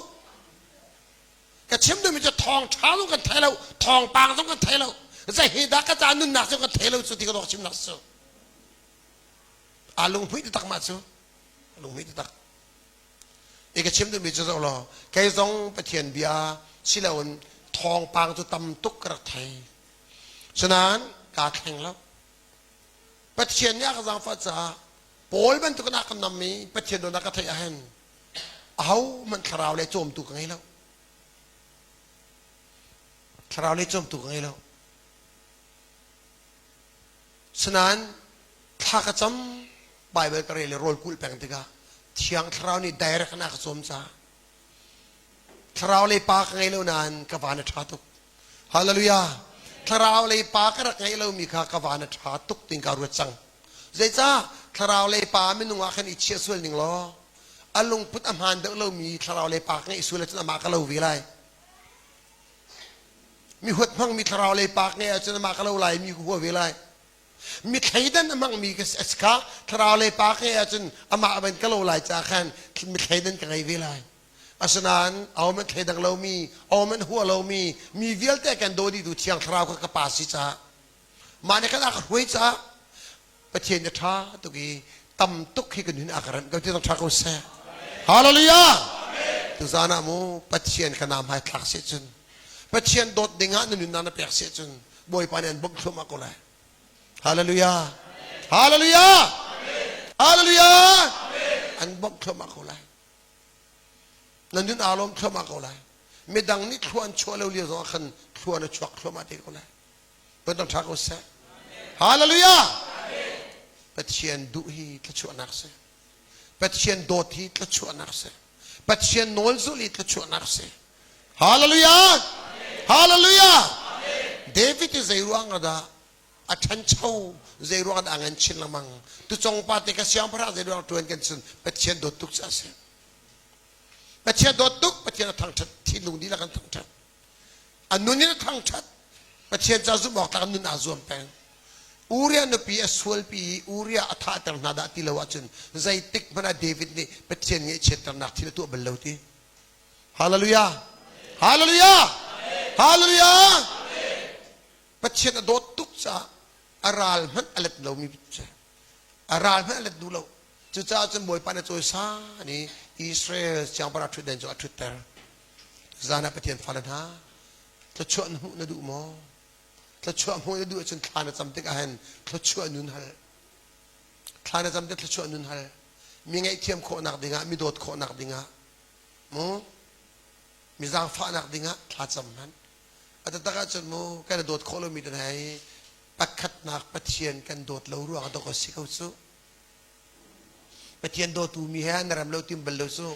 A: Ka chim duhmi cu thawngṭha zong kan thei lo, thawngpang zong kan thei lo. Zei hi dah ka ca nunnak zong kan thei lo cu ti ka dawk chimnak cu. Aa lunghmuih taktak mah cu. Lunghmuih taktak. I ka chim duhmi cu zoh law, kei zong Pathian bia siloin thawngpang cu tam tuk ka rak thei. Cunain kaa thleng lo. Pathian nih a ka zaangfah caah Paul bantukin a ka nam i Pathian dawtnak ka theih ahhin ahohmanh thlarau le cawmtu ka ngei lo. Thlarau le cawmtu ka ngei lo. Sinain thla ka cam Baibal ka rel i rawl kulh peng tikah Thiang Thlarau nih direct in a ka cawm caah Thlarau lei pa ka ngei lo nain ka van a ṭha tuk. Hallelujah! Thlarau lei pa ka rak ngeih lomi kha ka van a ṭha tuk tiin kaa ruat cang. Zeicah thlarau lei pa minung ah khan i chiah sual ning law a lungput a hmaan deuh lomi thlarau lei pa ka ngeih sual ahcun amah ka lo ve lai. Mi huat hmangmi thlarau lei pa ka ngeih ahcun amah ka lo lai mi ka hua ve lai. Mi thleidan a hmangmi ka si kha thlarau lei pa ka ngeih ahcun amah ban ka lo lai caah khan mi thleidan ka ngei ve lai. Asinain ahohmanh thleidang lomi, ahohmanh hua lomi, mi vialte kan daw dihtu Thiang Thlarau kha ka pa si caah mah nih khan a ka hruai caah Pathian a ṭha tuk i tam tuk hi ka nun a ka remh ko ti zong ṭha ko seh. Hallelujah! Tuzaan ah mu Pathian ka nam hai thlak seh cun Pathian dawt ding ah na nunnak na pek seh cun Bawipa nih an bawmh thluahmah ko lai. Hallelujah. Hallelujah. Hallelujah. An bawmh thluahmah ko lai. Na nun aa lawm thluahmah ko lai. Midang nih thlua an chuah lo lio zong ah khan thlua na chuak thluahmah te ko lai. Kan ṭha ko seh. Hallelujah. Pathian duh hi thluachuahnak si. Pathian dawt hi thluachuahnak si. Pathian nawl zulh hi thluachuahnak si. Hallelujah. Hallelujah. David hi zei ruang ah dah a ṭhancho zei ruang ah dah a ngan chin lengmang tucong pa te ka siangpahrang zei ruang ṭuan kan cun Pathian dawt tuk cu a si. Pathian dawt tuk Pathian a thangṭhat thinlung dihlak an thangṭhat. A nun in a thangṭhat. Pathian ca zumh awk tlak nun aa zuam peng. Uriah nupi a sualpi i Uriah a thahter hna dah ti lo ahcun zeitik hmanh ah David nih Pathian ngaihchiatternak thil a tuah bal lo ti. Hallelujah! Hallelujah! Hallelujah! Pathian a dawt tuk caah a ral hmanh a let lomi a ral hmanh a let duh lo. Cucaah cun Bawipa nih a cawisan i Israel siangpahrang ṭhutden cu a ṭhutter. Zan ah Pathian fale hna, thluachuah na hmuh na duh maw? Thluachuah hmuh na duh ahcun thla na cam tik ahhin thluachuah nun hal. Thla na cam tik thluachuah nun hal. Mi ngaihthiam khawhnak dingah, mi dawt khawhnak dingah, mu mi zaangfahnak dingah thla cam hmanh. A taktak ahcun mu kan i dawt khawh lomi te hna hi pakhatnak Pathian kan dawt lo ruang ah dawk a si ko cu. Pathian dawtu mi he na rem lo tim bal lo cu.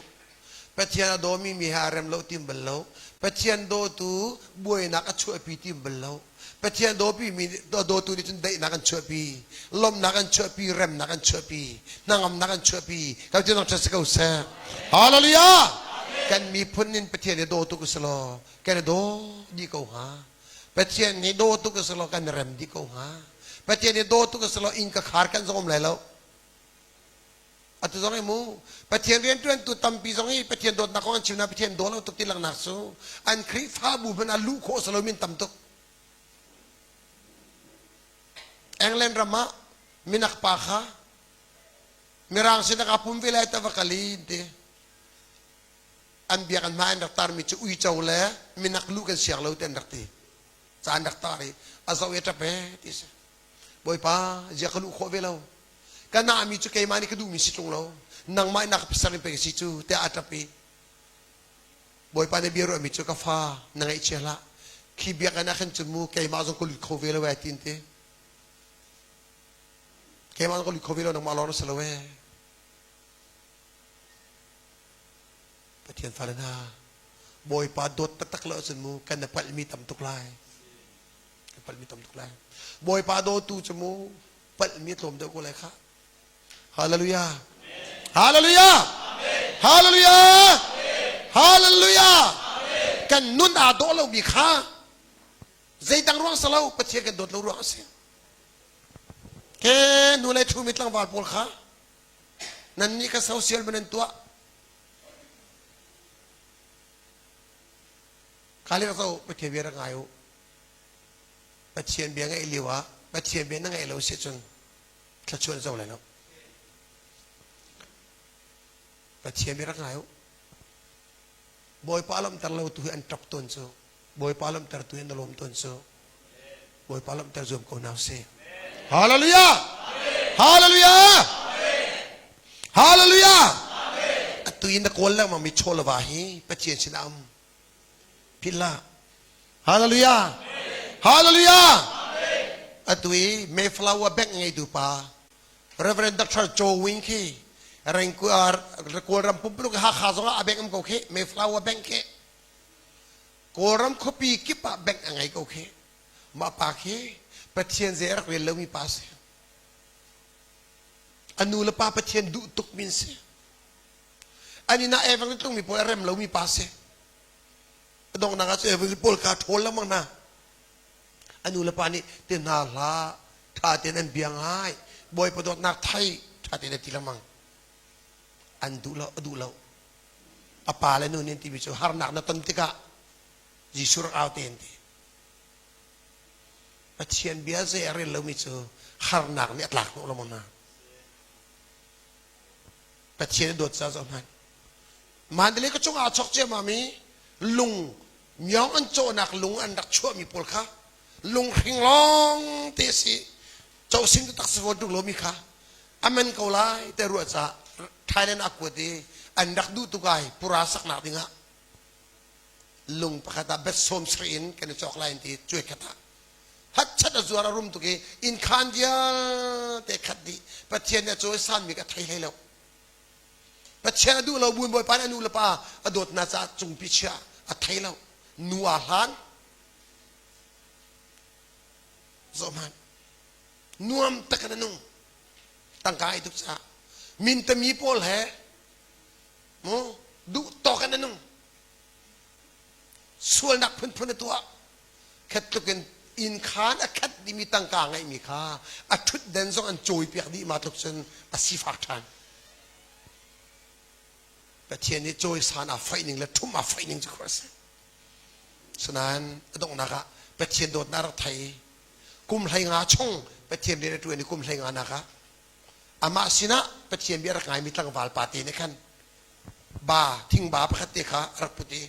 A: Pathian a dawmi mi he a rem lo tim bal lo. Pathian dawtu buainak a chuahpi tim bal lo. Pathian dawpi mi dawtu nih cun daihnak an chuahpi, lawmhnak an chuahpi, remnak an chuahpi, hnangamnak an chuahpi. Kan ti nang si ko seh. Hallelujah! Kan miphun in Pathian i daw tuk si law kan i daw dih ko hnga. Pathian nih daw tuk si law kan rem dih ko hnga. Pathian nih daw tuk si law inn ka khar kan zong um lai lo. Atu zong hi mu Pathian rianṭuantu tampi zong hi Pathian dawtnak kong an chim na Pathian daw lo tuk ti langhnak cu an Khrihfabu hmanh ah luh khawh si lo min tam tuk. England ram ah minak pa kha Mirang sinah kaa pum ve lai ta va kal i ti. An biak an hmai an rak tarmi cu uico le minak luh kan siang lo ti an rak ti. Ca an rak tar i a zoh i a ṭap ee ti si. Bawipa zia ka luh khawh ve lo. Ka nahmi cu keimah nih ka duhmi si ṭung lo. Nangmah in na ka pasal in pei ka si cu tiah a ṭap i Bawipa nih bia ruahmi cu ka fa na ngaihchia hlah. Khi biakinn ah khan cun mu keimah zong ka lut kho ve lo ee ti an ti. Keimah zong ka lut kho ve lo nangmah lawng na si lo ee. Pathian fale hna Bawipa dawt taktak lo ahcun mu kan na palhmi tam tuk lai. Kan palhmi tam tuk lai. Bawipa dawtu cu mu palhmi a tlawm deuh ko lai khah. Hallelujah. Hallelujah. Hallelujah. Hallelujah. Kan nun aa dawh lomi kha zeidang ruang si lo Pathian kan dawt lo ruang a si. Ke nu le ṭhumi tlangval pawl kha nannih kha social man nan tuah. Kha le zo Pathian bia rak ngai u. Pathian bia ngaih lio ah Pathian bia na ngaih lo si cun thluachuah zo lai lo. Pathian bia rak ngai u. Bawipa lawmhter lo tu hi an ṭap tawn cu. Bawipa lawmhter tu hi an lawm tawn cu. Bawipa lawmhter zuam ko hna usih. Hallelujah! Hallelujah! Hallelujah! Atu in na kawl lengmang mi chaw le va hi Pathian sinah um. Philh hlah. Hallelujah! Hallelujah! Atu i Mayflower bank ngeitu pa Reverend Dr. Joe Wing khi rengku Kawlram pumpuluk Hakha zong ah a bank um ko khi Mayflower bank khi Kawlram khuapi kip ah bank a ngei ko khi mah pa khi Pathian zei a rak rel lomi pa si a nu le pa Pathian duh tuk min si an inn ah Evan tlungmi pawl a rem lomi pa si a donghnak ah cu Evan pawl kha ṭhawl lengmang hna a nu le pa nih te hna hlah ṭha tein an bia ngai bawipa dawtnak thei ṭha tein a ti lengmang an duh lo a duh lo a pa le nu nih an timi cu harnak na ton tikah Jesuh rak au te an ti Pathian bia zei a rel lomi cu harnak nih a tlak hnawh lo maw hna Pathian a dawt ca zoh hmanh. Mandalay ka cungah a chok ciammam i lung myong an cawhnak lung an rak chuahmi pawl kha lunghring lawng te a si. Cohsing taktak si fawn ṭung lomi kha a man ko lai te ruah caah Thailand a kuat i an rak duh tuk ai pura saknak dingah lung pakhat ah bet sawm sarih in kan i cawk lai an ti cuai khat ah hatchat a zuar a rum tuk i inn khaan vialte khat dih. Pathian nih a cawi sanmi ka thei hlei lo. Pathian a duh lo buin Bawipa nih a nu le pa a dawt hna caah cungpi chia a thei lo. Nu aa hlan. Zoh hmanh. Nuam tak in a nung. Tangka ai tuk caah mintami pawl he mu duh tawk in a nung. Sualnak phunphun a tuah. Khat tluk in inn khaan a khat dihmi tangka ngeihmi kha a ṭhutden zong an cawipiak dih ma tluk cun a sifak ṭhan. Pathian nih cawisan aa foih ning le ṭhum aa foih ning cu khuah a si. Sinain a donghnak ah Pathian dawtnak rak thei. Kum 15 chung Pathian rian a ṭuan i kum 15 nak ah amah sinah Pathian bia rak ngaimi tlangval pa te nih khan ba thingba pakhat te kha a rak put i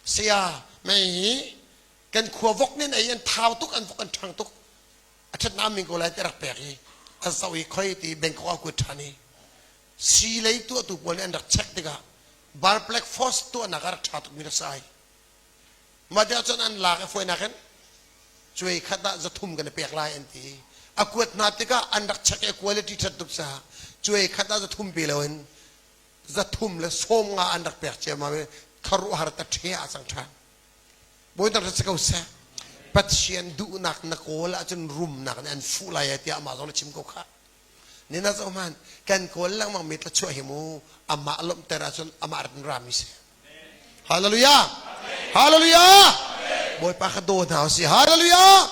A: saya mei hi kan khua vok nin ei an thau tuk an vok an ṭhang tuk a ṭhatnak min ko lai ti rak pek i a zoh i khoi ti Bangkok ah kuat ṭhan i sii lei tuahtu pawl nih an rak check tikah bar black force tuahnak ah rak ṭha tukmi rak si ai. Mah tiah cun an lak i fawinak in cuai khat ah 300 kan i pek lai an ti. A kuat hna tikah an rak check i quality ṭhat tuk caah cuai khat ah 300 pe loin 350 an rak pek ciammam i khuaruahhar ta ṭhe ah cang ṭhan. Bawi dang si ko seh. Pathian duhnak na kawl ahcun rumnak nih an fuh lai tiah amah zong na chim ko khah. Nina zoh hmanh kan kawl lengmang mi tlachuah hi mu amah lawmhter ahcun amah rat in rami si. Hallelujah! Hallelujah! Bawipa kha daw hna usih. Hallelujah!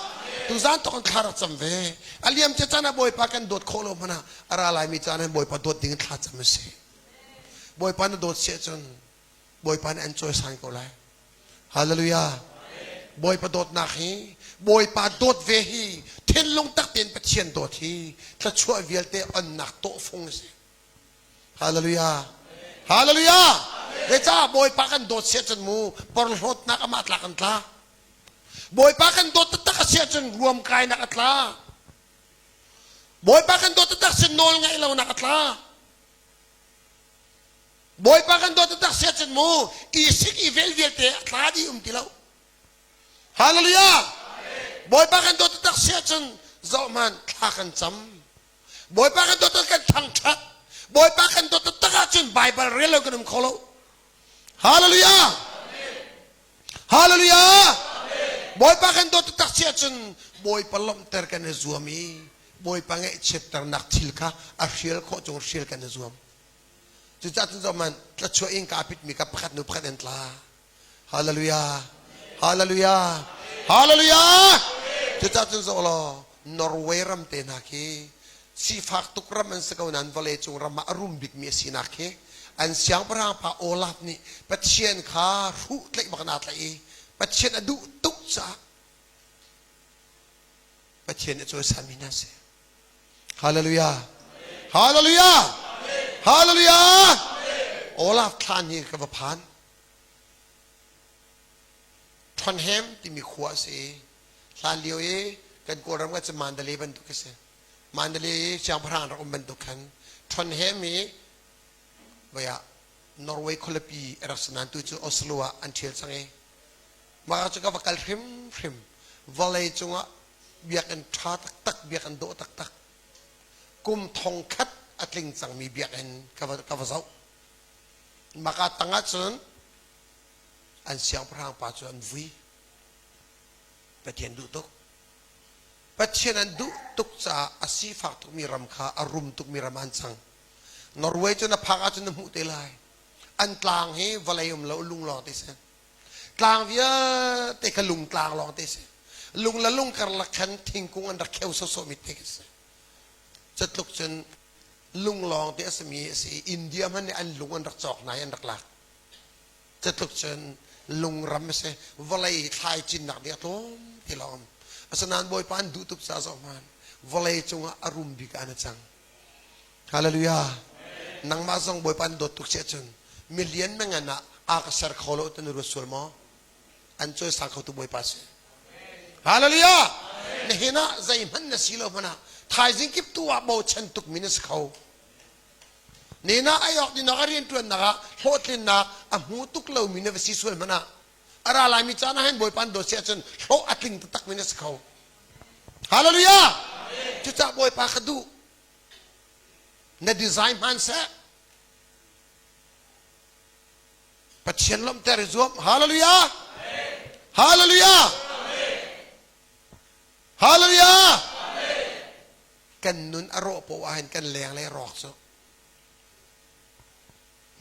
A: Tuzaan tok in thla rak cam ve. A liam cia caan ah Bawipa kan dawt khawh lo hmanh ah a ra laimi caan ah Bawipa dawt ding in thla cam usih. Bawipa na dawt si ahcun Bawipa nih an cawisan ko lai. Hallelujah. Bawipa dawtnak hi Bawipa dawt ve hi thinlung tak tein Pathian dawt hi thluachuah vialte onnak tawhfung a si. Hallelujah. Hallelujah. Zeicah Bawipa kan dawt siah cun mu porhlawtnak amah tlak an tla. Bawipa kan dawt taktak a si ahcun ruamkainak a tla. Bawipa kan dawt taktak si nawl ngaih lonak a tla. Bawipa kan dawt taktak si ahcun mu i sik i vel vialte a tla dih um ti lo. Hallelujah! Bawipa kan dawt taktak si ahcun zoh hmanh thla kan cam. Bawipa kan dawt kan thangṭhat. Bawipa kan dawt taktak ahcun Baibal rel lo kan um kho lo. Hallelujah! Hallelujah! Bawipa kan dawt taktak si ahcun Bawipa lawmhter kan i zuam i Bawipa ngaihchiatternak thil kha a hrial khawh cung hrial kan i zuam. Cucaah cun zohhmanh, tlachuah in kaa pitmi ka pakhat hnu pakhat an tla. Hallelujah! Hallelujah! Hallelujah! Cucaah cun zoh law, Norway ram te hna khi sifak tuk ram an si ko nain vawleicung ram ah a rum bikmi a sinak hi an siangpahrang pa Olaf nih Pathian kha hruh tlaih bak in aa tlaih i Pathian a duh tuk caah Pathian nih a cawisanmi hna a si. Hallelujah. Hallelujah. Hallelujah. Olaf thlan hi ka va phan. Trondheim timi khua a si. Hlan lio i kan Kawlram kan cu Mandalay bantuk a si. Mandalay i siangpahrang rak um bantuk khan Trondheim i voi ah Norway khualipi a rak si nain tu cu Oslo ah an ṭhial cang i mah cu ka va kal hrimhrim. Vawlei cungah biakinn ṭha taktak, biakinn dawh taktak, kum 1000 a tling cangmi biakinn ka va, ka va zoh. Maka tang ahcun an siangpahrang pa cu an vui. Pathian duh tuk. Pathian an duh tuk caah a sifak tukmi ram kha a rum tukmi ram ah an cang. Norway cu na phak ahcun na hmuh te lai. An tlang hi vawlei um lo lung lawng te si. Tlang vialte kha lungtlang lawng te si. Lung le lung karlak khan thingkung an rak kheu sawsawhmi te khi si. Cutluk cun lung lawng te a simi a si. India hmanh nih an lung an rak cawk hna i an rak lak. Cutluk cun lungram a si. Vawlei thlai cinnak ding a tlawm ti lawng. Asinain Bawipa an duh tuk caah zoh hmanh. Vawlei cungah a rum bik ah an i cang. Hallelujah. Nangmah zong Bawipa an dawt tuk si ahcun milian mengan ah a ka ser kho lo ti na ruat sual maw? An cawisang khotu Bawipa si. Hallelujah. Nihin ah zeihmanh na si lo hmanh ah. Thaizing kip tu ah bochan tukmi na si kho. Nena ai awk dinawk a rianṭuannak ah hlawhtlinnak a hmu tuk lomi na va si sual hmanh ah a ra laimi caan ah hin Bawipa an dawt si ahcun hlawh a tling taktakmi na si kho. Hallelujah! Cucaah Bawipa ka duh. Na design hmaan seh. Pathian lawmhter i zuam. Hallelujah! Hallelujah! Hallelujah! Kan nun a rawh poah ah hin kan leng le rawk cu.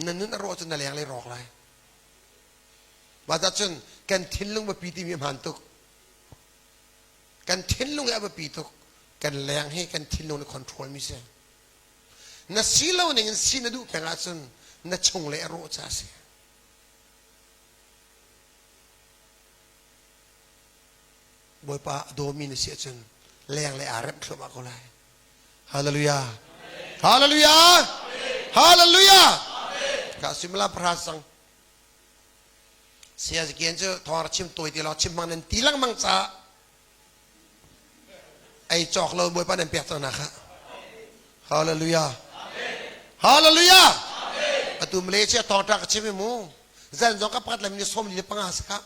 A: Na nun a rawh cu na leng le rawk lai. Mah cun kan thinlung biapi timi a hmaan tuk. Kan thinlung hi a biapi tuk. Kan leng hi kan thinlung nih control mi si. Na si lo ning in si na duh peng ahcun na chung le a rawh ca a si. Bawipa a dawmi na si ahcun leng le aa remh thluahmah ko lai. Hallelujah. Hallelujah. Hallelujah. Ka suimilam pahra sang. Saya Zakian cu thawng rak chim tawi ti lo chim hmang nan ti lengmang caah ei cawk lo Bawipa nan pek cang na kha. Hallelujah. Hallelujah. Atu Malaysia thawngṭha ka chim i mu. Zan zong ka pakhat lam ni sawm li le panga si kha.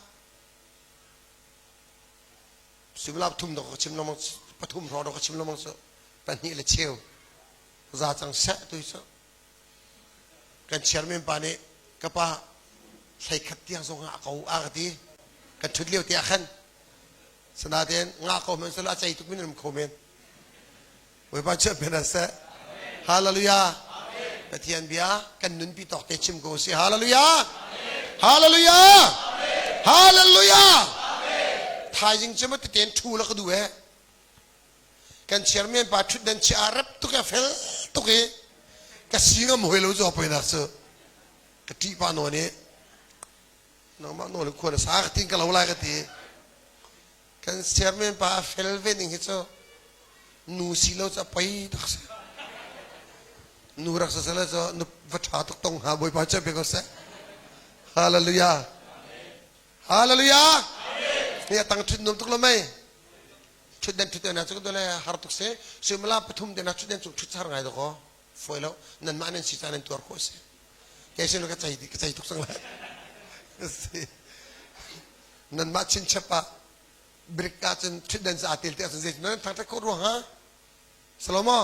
A: Suimilam thum dok ka chim lengmang pathum hrawng dok ka chim lengmang cu pahnih le cheu za cang seh tu cu kan chairman pa nih ka pa hlei khat tiang zong ah ko a ka ti kan ṭhut lio te ah khan sanatein nga ko men sala a cei tuk min um kho men Bawipa chiah pen seh Hallelujah Pathian bia kan nunpi tawk te chim ko si Hallelujah Hallelujah Hallelujah Thaizing cu ma teten thu la ka du eh kan chairman pa thutdan chia a rep tuk e fel tuk i ka si ngam hoi lo cu poinak cu ka ṭih pa nawn i nangmah nawl khua na sa ka tin ka lo lai ka ti kan chairman pa a fel ve ning hi cu nu si lo cu a poi tak si nu rak sa sala cu nu va ṭha tuk tong hnga bawipa cu pe ko seh hallelujah hallelujah ni a tang ṭhut num tuk lo mei ṭhutden ṭhut na cu dole har tuk si suimilam pathum te na ṭhutden cung ṭhut har ngai dakaw foi lo nanmah nan si ca nan tuar khawh si kei sin ka cei ka cei tuk cang lai nanmah chinchep ah brick ah cun ṭhutden sa tel te ahcun zei nan thangṭhat khawh ruang ha Salomo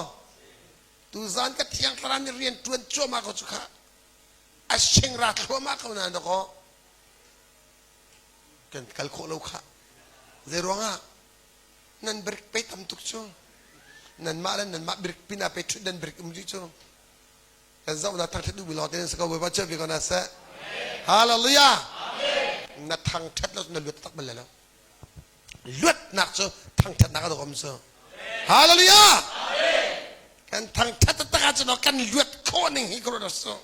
A: tu zan ka thiang thlarau nih rian ṭuan cuahmah ko cu kha a singra thluahmah ko na dakaw kan kal khawh lo kha zei ruangah nan brick pe tam tuk cu nanmah le nanmah brick pin ah pe ṭhutden brick um rih cu kan zoh na thangṭhat duhmi lawng te nan si ko Bawipa chiah ve ko na seh hallelujah na thangṭhat lo na luat tak bal lo luatnak cu thangṭhatnak a um cu hallelujah kan thangṭhat taktak ahcun kan luat khawh ning hi ka ruat so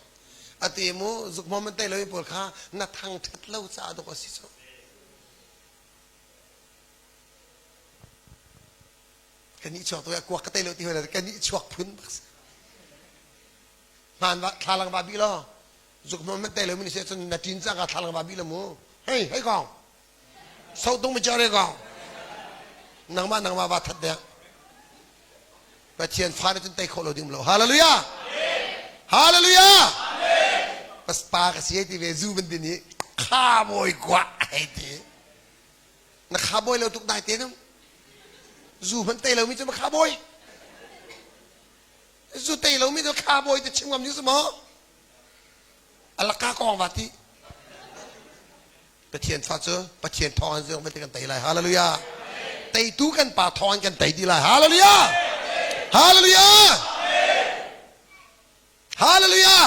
A: ati mu zuk mo man tai lo pawl kha na thangṭhat lo caah dawk a si cu Kan nih chuak tu kuak ka tei lo ti hoi kan nih chuak phun bak si. Hmaan va thlalang va bi lo. Zuk hmon man tei lo mi se cun na tin cang ka thlalang va bi lo mu. Hei hei kong. So tung mi chare kong. Nangmah nangmah va that dek. Pathian fa na cun tei kho lo ding lo. Hallelujah. Hallelujah. Pas pa ka si ti ve zu ban din hi kha bawi kwa hei ti. Na kha bawi lo tuk dai te num. Zu hmanh tei lomi cu ma kha bawi. Zu tei lomi cu kha bawi te chim ngam ni maw? Alaka kong va ti. Pathian fa cu Pathian thawng in zong kan tei lai. Hallelujah. Teitu kan pa thawng in kan tei di lai. Hallelujah. Hallelujah. Hallelujah.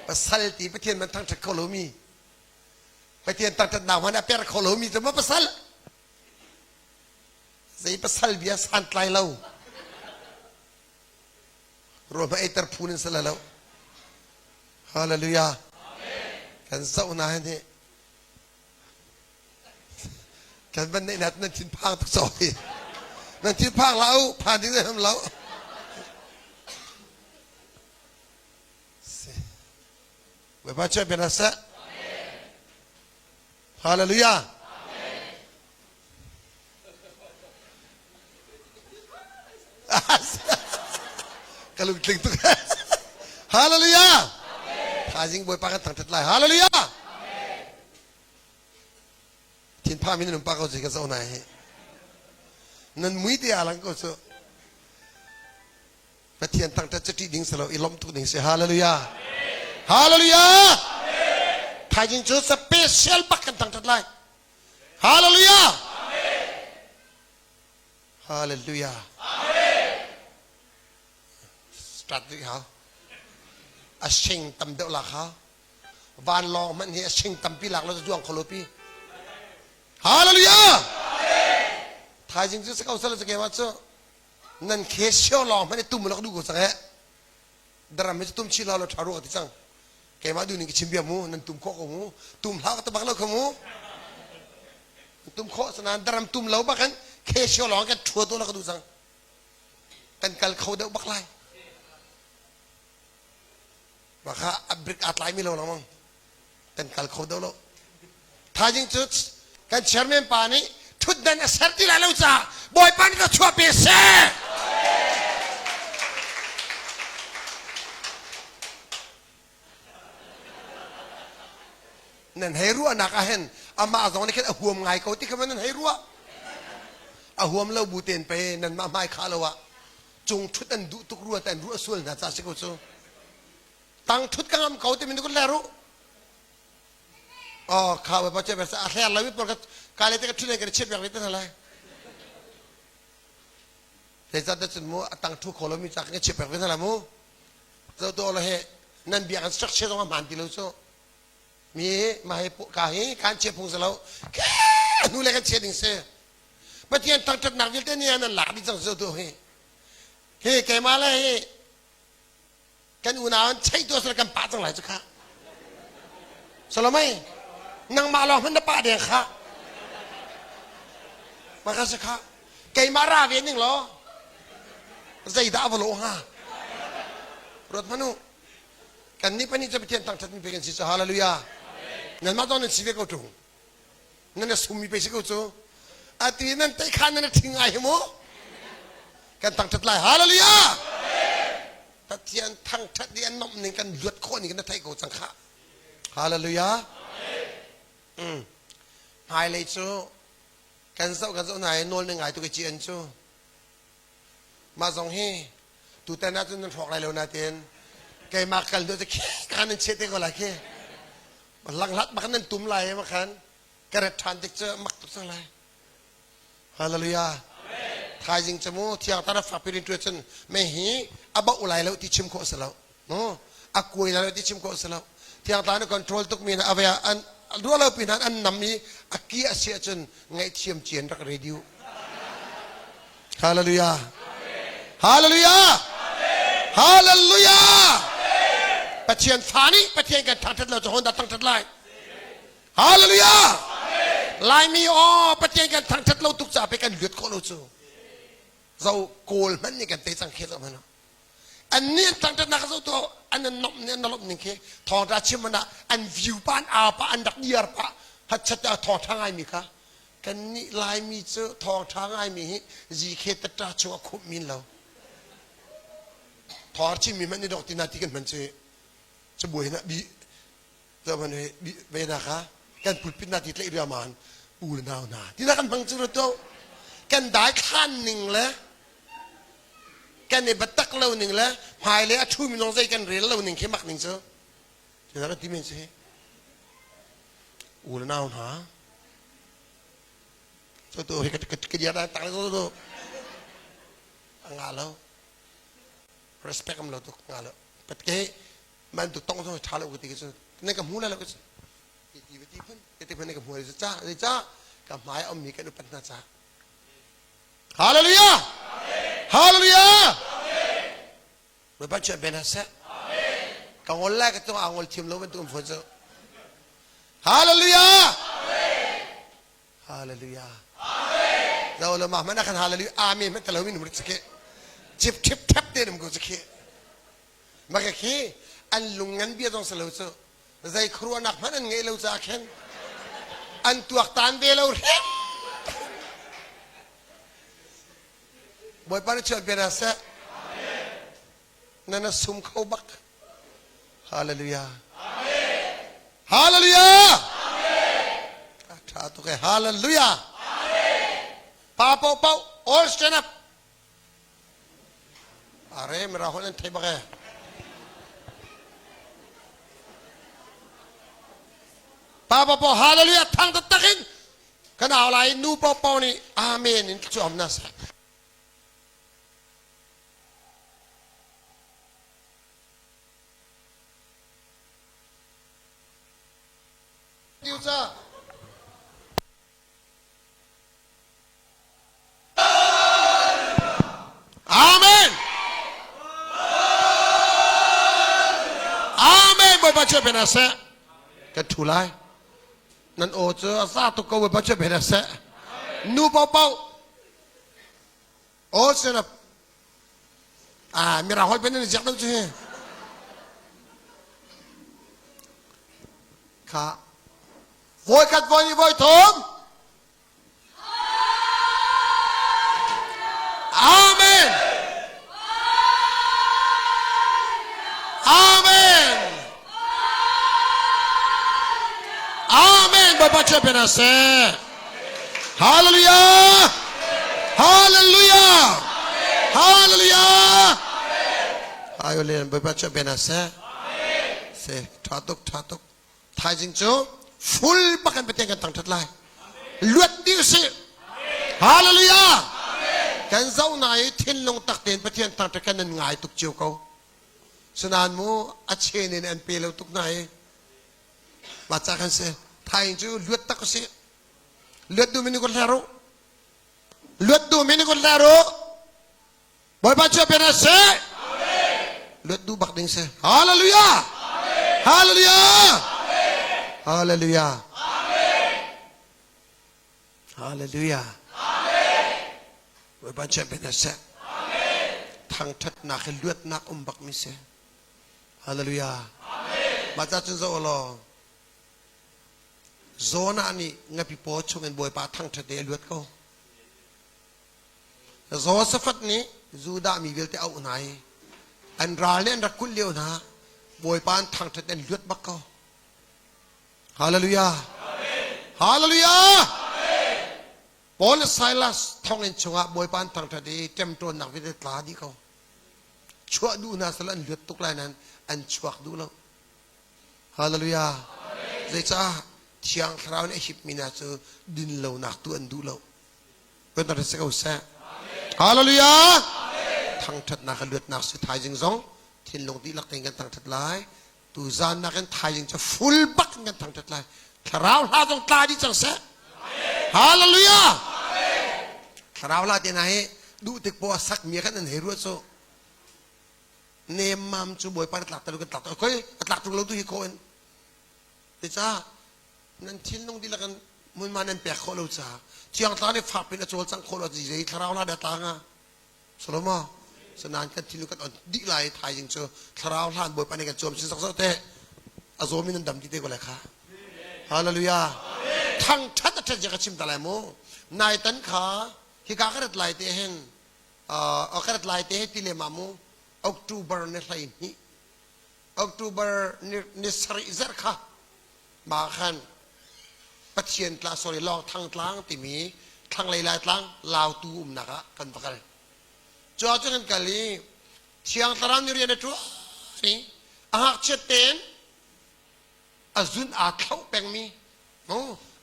A: Pasal ti Pathian man thangṭhat kho lomi Pathian thangṭhatnak hmanh a per kho lomi cu maw pasal? Zei pasal bia santlai lo. Ruah hmanh eiter phu nan si lo. Hallelujah. Kan zoh hna hin hi kan van neih na nan thin phang tuk caw hi. Nan thin phang hlah u, phan ding nan lo. Bawipa cu bia seh. Hallelujah. Ka lungtling tuk. Hallelujah. Thaizing Bawipa kan thangṭhat lai. Hallelujah. Thinphah mi nan um pah ko cu ka zoh hna hi. Nan mui te aa lang ko cu. Pathian thangṭhat cu ṭih ding si lo i lawmh tuk ding si. Hallelujah. Hallelujah. Thaizing cu special bak kan thangṭhat lai. Hallelujah. Hallelujah. Start rih hau. A sing tam deuh lak hau. Vanlawng hmanh hi a sing tampi lak lo zuang kho lo pi. Hallelujah. Thaizing cu sakau sala cu keimah cu nan khe sio lawng hmanh i tum lak duh ko cang he daram hi cu tum chin lo tha ru ti cang keimah duh ning ka chim bia mu nan tum khawh ko mu tum hlah ka bak lo kha mu tum khawh sanan daram tum lo bak in khe sio lawng kan thua to la ka duh cang kan kal kho deuh bak lai Maka a brik aa tlai mi lo lengmang kan kal kho deuh lo thaizing cu kan chairman pa nih thutdan a ser ti lai lo caah bawipa nih ka chuah pe seh nan hei ruahnak ah hin amah zong nih khin a huam ngai ko ti kha nan hei ruah a huam lo bu ten pe nan mah hmai kha lo ah cung ṭhut an duh tuk rua te an ruah sual hna ca si ko cu tang ṭhut ka ngam ko timi nu le ru oh kha ba che ba a hler lo mi por ka ka le te ka ṭhut kan chep yak te na lai te za te cun mu a tang ṭhu kho lo mi ca kan chep yak ve na la mu zo to lo he nan bia kan structure zong a hmaan ti lo cu mi ma he ka hi kan che phung se lo ke nu le kan che ding se Pathian thangṭhatnak vialte nih an lak dih cang cu hi. Hi keimah le hi kan unau an cheih tu asal kan pah cang lai cu kha. Solomai nangmah lawng hmanh na pah deng kha. Maka si kha keimah ra ve ning law zeidah a va lawh hnga? Ruat hmanh u. Kan nih pahnih cu Pathian thangṭhat mi pe kan si cu hallelujah. Nanmah zong nan si ve ko ṭung. Nan a summi pei si ko cu. Ati nan tei khan nan a ṭhing ngai hi mu. Kan thangṭhat lai. Hallelujah! Pathian thangṭhat i an nomh ning kan luat khawh ning kan theih ko cang khah. Hallelujah! Mm. Hmailei cu kan zoh kan zoh hna i nawl na ngai tuk i ci an cu. Mah zong hi tutan ahcun nan hrawk lai lo nain keimah kal hnu cu khi khan nan chiah te ko lai khi. Langhlat bak nan tum lai ma khan ka ret ṭhan tik cu mak tuk cang lai. Hallelujah. Thaizing cu mu thiang tara fak pirin tu cun me hi a bauh lai lo ti chim khawh si lo. No a kuai lai lo ti chim khawh si lo. Thiang tlang nih control tuk mi na avaya an ruah lo pi hna an nam i a ki a si ahcun ngaihthiam cian rak radio. Hallelujah. Hallelujah. Hallelujah. Pathian fa nih Pathian kan thangṭhat lo cu hon dah thangṭhat lai. Hallelujah. Laimi aw Pathian kan thangṭhat lo tuk caah pe kan luat khawh lo cu. Zo kawl hmanh nih kan te cang khi zo hmanh. An nih an thangṭhatnak zo to an an nomh nih an lawmh ning khi thawngṭha chim man ah an view pa an au pa an rak diar pa hatchat thawngṭha ngaimi kha Kannih Laimi cu thawngṭha ngaimi hi zikhe taṭa chung a khumh min lo. Thawng chimmi hmanh nih dok ti na ti kan hman cu cabuai na bi zaman he bi ve na kha kan pulpit na ti tlaih riaman u le nau hna ti na kan hmang cu to kan dai thlan ning le kan i batak lo ning le hmai le a ṭhu mi zong zei kan rel lo ning khi mak ning cu ti na kan ti men si u le nau hna so tu hi ka dia tak so tu nga lo respect am lo tu nga lo pat ke man tu tong so tha lo ti ke chu ne ka mu la lo ke chu ti ti ti phun ti phun ne ka mu la cha cha ka hmai om mi kan upat na cha hallelujah hallelujah Bawipa cu ben seh. Ka ngol lai ka tung a ngol thiam lo bantuk um fawn cu. Hallelujah! Hallelujah. Zo lo ma mana kan hallelujah amen man talo min mur chike. Chip thip thap te num ko chike. Ma ka khi an lung ngan bia zong salo cu. Zei khuruahnak hmanh an ngei lo ca khen. An tuak tan ve lo hrim. Bawipa nih chuah bia seh. Nan a sum kho bak. Hallelujah. Hallelujah. A tha tuk e. Hallelujah. Pa pau pau all stand up. Are mera hol an thei bak e. Pa pau pau hallelujah thang taktak in kan au lai nu pau pau nih amen in cu am na sa. Amen. Amen. Bawipa cu bia seh. Kan thu lai. Nan aw cu a za tuk ko Bawipa cu bia seh. Nu paohpaoh aw sinap Ah, mirang holh pen in ziak deuh cu hi. Kha voi khat voi ni voi thum. Amen. Amen. Amen. Bapak champion ase. Hallelujah. Hallelujah. Hallelujah. Ayo len Bawipa cu ben seh. Se tha tuk tha tuk. Thaizing cu full bakan Pathian kan thangthat lai. Luat dih usih. Hallelujah. Kan zoh na i thinlung tak tein Pathian thangthat kan nan ngai tuk cio ko. Sunan mu a chen in an pe lo tuk na i Mah ca kan si. Thaing cu luat tak usih. Luat duhmi nih kut hler u. Luat duhmi nih kut hler u. Bawipa cu bian a si. Luat duh bak ding si. Hallelujah. Hallelujah. Hallelujah. Hallelujah. Bawipa cu bian a si. Thangthatnak hi luatnak um bak mi si. Hallelujah. Mah ca cun zoh law Jonah nih ngapi paw chungin Bawipa thangṭhat i a luat ko. Josaphat nih Judah mi vialte auh hna i an ral nih an rak kulh lio hna Bawipa an thangṭhat an luat bak ko. Hallelujah. Hallelujah. Paul le Silas thonginn chungah Bawipa an thangṭhat i ṭemṭawnnak vialte tla dih ko. Chuah duh hna sal an luat tuk lai nain an chuak duh lo. Hallelujah. Zeicah Thiang Thlarau nih a hipmi hna cu dinlonak tu an duh lo. Kan rak si ko seh. Hallelujah. Thangṭhatnak a luatnak si thaizing zong thinlung dihlak tein kan thangṭhat lai. Tu zan nakin thaizing cu full bak in kan thangṭhat lai. Thlarau hla zong tla dih cang seh. Hallelujah. Thlarau hla te hna hi duh tik poah sak mi kan an hei ruat cu nemmam cu bawipa na tlak ter kan tlak ter khoi a tlak tung lo tu hi kho in te ca nan thinlung dihlak in hmunhma nan pek khawh lo ca thiang thlarau nih fak pin a cawlcangh khawh lo zei thlarau la dah tlang a Solomon sanan kan thinlung kan on dih lai thaizing cu thlarau hlan bawipa nih kan cuam sin sak te a zawm in an dam ti te ko lai kha hallelujah thangthat a that zia ka chim ta lai mu nai tan kha hika ka rat lai te hin ka rat lai te he ti le ma mu October ni 12 October ni sarih zarh kha ma khan Pathian tla sorry lawng thang tlang timi thlanglei lai tlang Lautu umnak ah kan va kal cu ah cun kan kal i Thiang Thlarau nih rian a ṭuan i a ngakchiat tein a zun aa thloh pengmi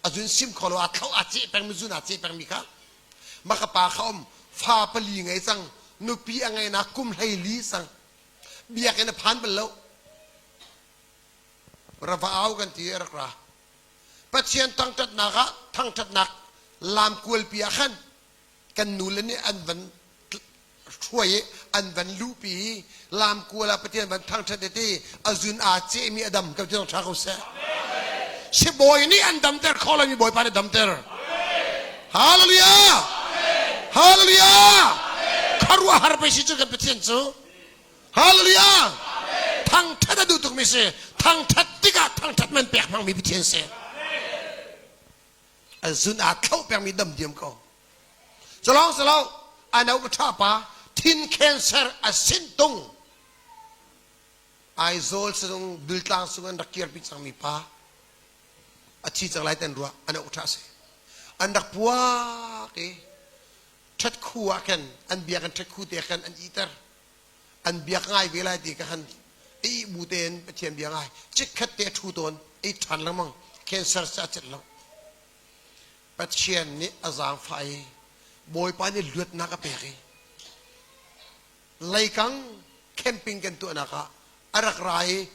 A: a zun sim kho lo aa thloh aa ceh pengmi zun aa ceh pengmi kha maka pa kha um fa pali ngei cang nupi a ngei kum 14 cang biakinn a phan bal lo rava au kan ti rak ra Pathian thangṭhatnak ah thangṭhatnak lam kualpi ah khan kan nule nih an van hruai i an van luhpi i lam kual ah Pathian van thangṭhat i ti a zun aa cehmi a dam ko ti ṭha ko seh. Sibawi nih an damter kho lomi Bawipa nih damter. Hallelujah! Hallelujah! Khuaruahhar pei si cu kan Pathian cu. Hallelujah! Thangṭhat a duh tukmi si. Thangṭhat tikah thangṭhat man pek hmangmi Pathian si. A zun aa thloh pengmi dam diam ko. Culong silo, a no ka ṭha pa, thin cancer a sin tung. Aizawl sizung Dultlang sung an rak kirpi cangmi pa a thi cang lai ten ruah an auh ṭha si. An rak puak i ṭhat khu ah khan an biak an ṭhat khu te khan an iter. An biak ngai ve lai ti ka khan i bu tein Pathian bia ngai chikkhat te a ṭhu tawn i ṭhan lengmang cancer cu a celh lo. Pathian nih a zaangfah i Bawipa nih luatnak a pek i leikang camping kan tuahnak ah a rak ra i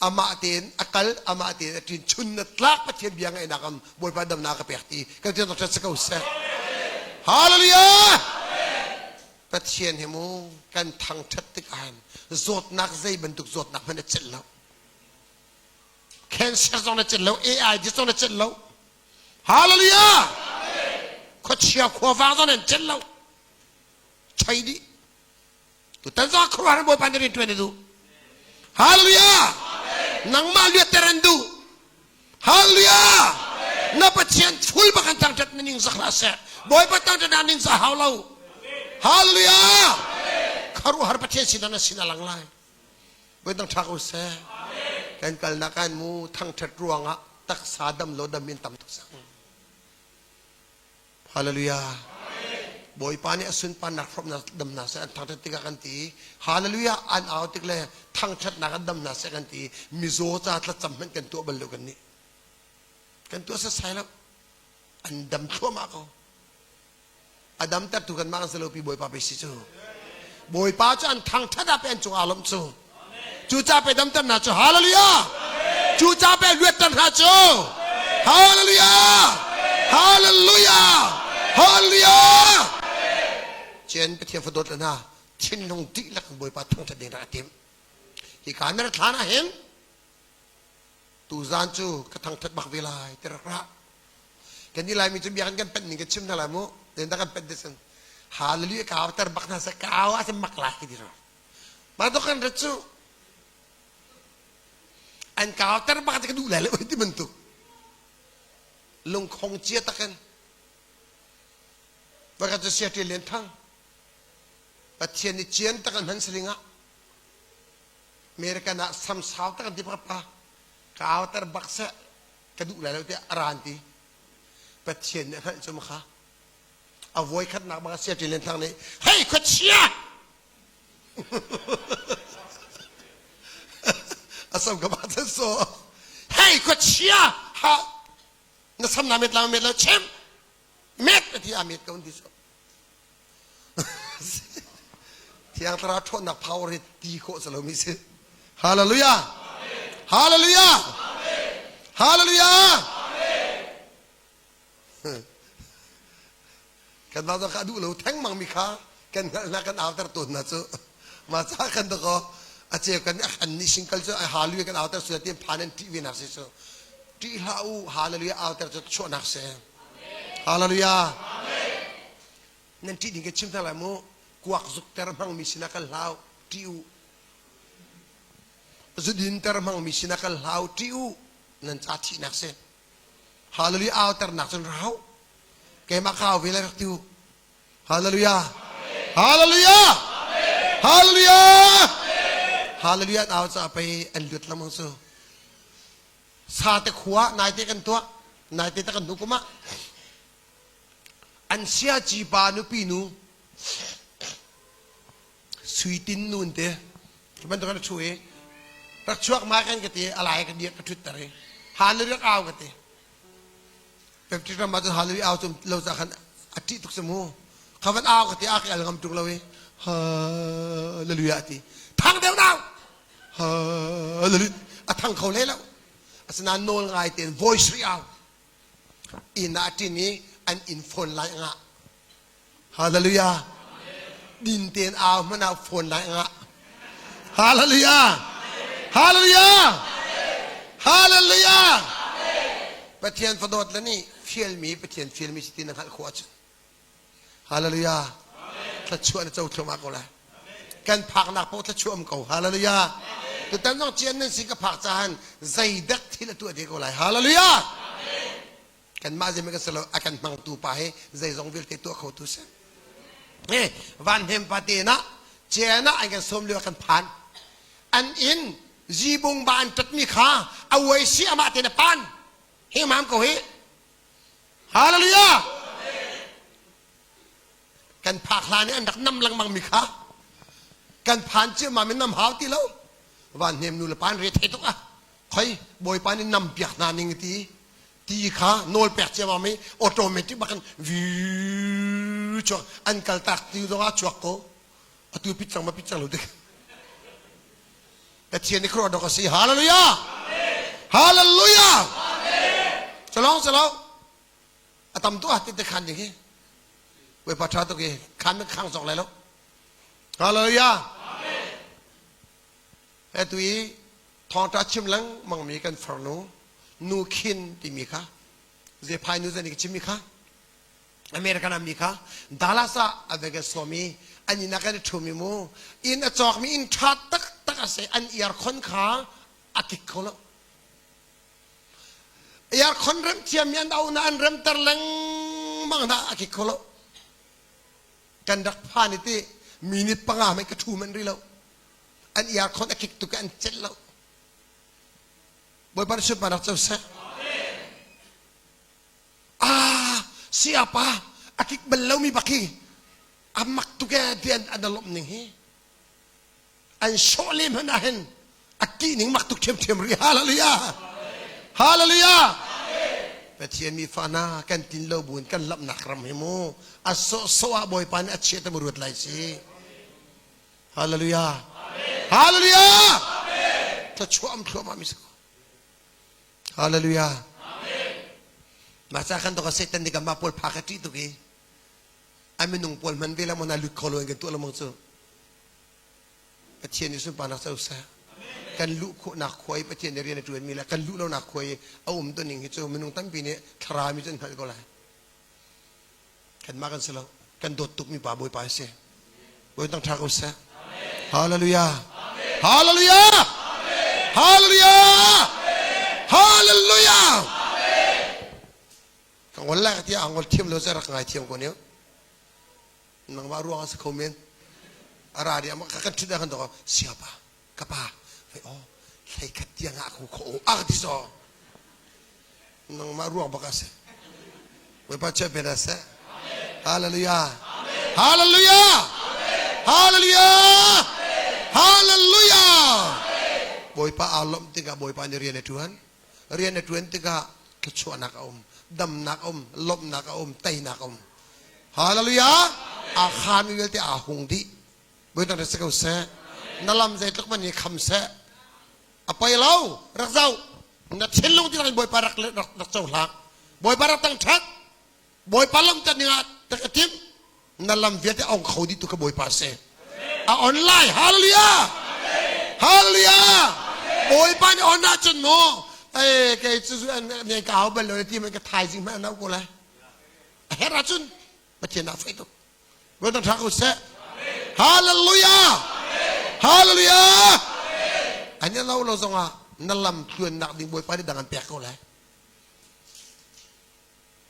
A: amah tein a kal amah tein a ṭin chun na tlak Pathian bia ngaihnak am Bawipa damnak a pek ti kan tiang doctor si ko seh. Hallelujah! Pathian hi mu kan thangṭhat tik ahhin zawtnak zei bantuk zawtnak hmanh a celh lo. Cancer zong na celh lo, AIDS zong na celh lo. Hallelujah! Khuachia khuavang zong nan celh lo. Choi dih. Tutan zong khuaruahhar Bawipa nih rian ṭuan a duh. Hallelujah! Nangmah luatter an duh. Hallelujah! Na Pathian full bak an thangṭhat na ning zak hlah seh. Bawipa thangṭhat ah ning zah hau lo. Hallelujah! Khuaruahhar Pathian sinah na sin a lang lai. Voi dang ṭha ko seh. Kan kalnak an mu thangṭhat ruangah taksa dam lo dam in tam tuk cang. Hallelujah. Bawipa nih a sunparnak hrawmnak damnak seh an thangṭhat tikah kan ti. Hallelujah an au tik le thangṭhatnak an damnak seh kan ti. Mizaw ca thlacam hmanh kan tuah bal lo kan nih. Kan tuah setsai lo. An dam thluahmah ko. A damtertu kanmah kan si lo pi Bawipa pei si cu. Bawipa cu an thangṭhat ah pe an cung aa lawmh cu. Cu ca pe damter hna cu hallelujah. Cu ca pe luatter hna cu hallelujah. Hallelujah. Hallelujah. Cian Pathian fadawt le hna thinlung dihlak in Bawipa thangṭhat ding rak i tim. Hi ka na thlan ah hin tuzan cu ka thangṭhat bak ve lai ti rak ra. Kan i Laimi cu biakinn kan panh ning ka chim hna lai mu. Len kan panh ti hallelujah ka ter bak hna sa kau ah mak lai ti ro. Mah to kan rat cu an kau ter bak ka duh lai lo ti bantuk. Lungkhong cia takin Pakhat cu sia ṭial lian thang Pathian nih cian tak an hman saling ah American ah samsau tak an ti pakhat pa kau ter bak seh ka duh lai lo tiah a ran ti Pathian nih a hngalh cu kha a voi khatnak bang sia ṭin thang nih hei khuachia a sam ka ba so hei khuachia ha na sam na met la met lo chim met a ti a met ko ti so Thiang Thlarau ṭhawnnak power hi ti khawh si lomi si. Hallelujah! Hallelujah! Hallelujah! Kan mah zong kha duh lo thengmang mi kha kan hngalhnak kan auter tawn hna cu. Mah ca kan dakaw a ceu kan an nih singkal cu hallelujah kan auter sual ti phan an ṭih ve nak si cu. Ṭih hlah u hallelujah auter cu chuahnak si. Hallelujah! Nan ṭih ding ka chim hna lai mu. Kuak zukter hmangmi sinah kan hlau, ṭih u. Zudinter hmangmi sinah kan hlau, ṭih u. Nan ca thihnak si. Hallelujah auternak cun rau. Keimah ka au ve lai rak ti u. Hallelujah. Hallelujah. Hallelujah. Hallelujah au ca pei an lut lengmang cu. Sate khua naite kan tuah. Naite ta kan hnu kum ah An siaci pa nupi nu Suitin nu an ti. Cu bantuk an ṭhu i rak chuak ma kan ka ti a lai ka dir ka ṭhutter i hallelujah rak au ka ti. Baptist ram ah cun hallelujah au cu lo ca khan a ṭih tuk si mu. Kha van au ka ti a ka el ngam ṭung lo i hallelujah a ti. Thang deuh nau hallelujah a thang kho hlei lo. Asinain nawl ngai tein voice ri au. Inn ah a ṭin i an inn phone lai a ngah. Hallelujah. Din tein au hmanh ah phone lai a ngah. Hallelujah. Hallelujah. Hallelujah. Pathian fadawt le nih fialmi Pathian fialmi si ti na hngalh khawh ahcun Hallelujah. Thluachuah na co thluahmah ko lai. Kan phaknak paoh thluachuah um ko. Hallelujah. Tutan zong cian nan si ka phak cahan zeidak thil a tuah te ko lai. Hallelujah. Kanmah zei kan si lo a kan hmangtu pa hi zeizong vialte tuah kho tu si. Eh, van hnem pa te na cian ah an kan sawm lio kan phan. An inn zibung ba an ṭatmi kha a uai si amah tein a pan. Hi mam ko hi. Hallelujah! Kan phak hlan i an rak nam lengmang mi kha kan phan ciammam in nam hau ti lo. Van hnem nu le pa an re thei tuk ah khoi bawipa nih nam piak hna ning ti ti kha nawl pek ciammam i automatic bakin vi chuak an kal tak ti zong ah chuak ko atu pit cang ma pit cang lo dik Pathian ni khuaruah dok a si hallelujah hallelujah chalong chalo a tam tu ah ti te khan ding hi Bawipa tha tuk i khan na khang zok lai lo hallelujah Atu i thawngṭha chim lengmangmi kan farnu nu khin timi kha zephai nu zan i ka chimmi kha American ah mi kha Dallas ah a Vegas sawmi an inn ah kan i ṭhumi mu inn a cawkmi inn ṭha taktak a si an earkhon kha a kik kho lo earkhon rem thiammi an au na an remter lengmang hna a kik kho lo kan rak phan i ti minute panga hmanh ka ṭhu manh rih lo an earkhon a kik tuk i an celh lo Bawipa nih sunparnak co seh ah siapa a kik bal lomi bak hi a mak tuk e ti an an lawmh ning hi an sawh lem hmanh ah hin a kih ning mak tuk ṭhiamṭhiam rih hallelujah hallelujah Pathian mi fa hna kan tin lo buin kan lamhnak ram hi mu a sawh sawh ah Bawipa nih a chiah te mu ruat lai si hallelujah hallelujah thluachuah am thluahmah mi si ko Hallelujah. Mah ca kan doka Satan nih kanmah pawl phak a ṭih tuk i a minung pawl hman ve la maw na lut kho lo in kan tuah lengmang cu. Pathian nih sunparnak co seh. Kan luh khawhnak khua i Pathian nih rian a ṭuanmi le kan luh lonak khua i a um tuning hi cu minung tampi nih thlarau mi cu an hngalh ko lai. Kanmah kan si lo. Kan dawt tukmi pa Bawipa a si. Bawi tang ṭha ko seh. Hallelujah. Hallelujah. Hallelujah. Hallelujah. Ka ngol lai ka ti a ngol thiam lo cu rak ngai thiam ko niu. Nangmah ruang a si kho men. A ra di ama ka kan ṭhut kan dok siapa ka pa fei oh hlei khat tiang ah ku kho a ka ti so. Nangmah ruang bak a si. Bawipa chia ben a seh. Hallelujah. Hallelujah. Hallelujah. Hallelujah. Bawipa aa lawmh tikah Bawipa nih rian a ṭuan. Rian a ṭuan tikah thluachuahnak a um, damnak a um, lawmhnak a um, teinak a um. Hallelujah. Aa khaami vialte aa hung dih. Bawipa rak si ko seh. Na lam zeitluk man i kham seh. A poi lo. Rak zoh. Na thinlung ti in Bawipa rak rak rak cohlang. Bawipa rak tang ṭhat. Bawipa lam tat ning ah tak a timh. Na lam vialte ong kho dih tu ka Bawipa si. A on lai. Hallelujah. Hallelujah. Bawipa nih on ahcun mu eh kei cu ne ka hau bal lo ti man ka thaizing hmanh an au ko lai. A herh ahcun Pathian ah fei tuk. Bawipa ṭha ko seh. Hallelujah! Hallelujah! An i lo lo zongah na lam tluannak ding Bawipa nih dang an pek ko lai.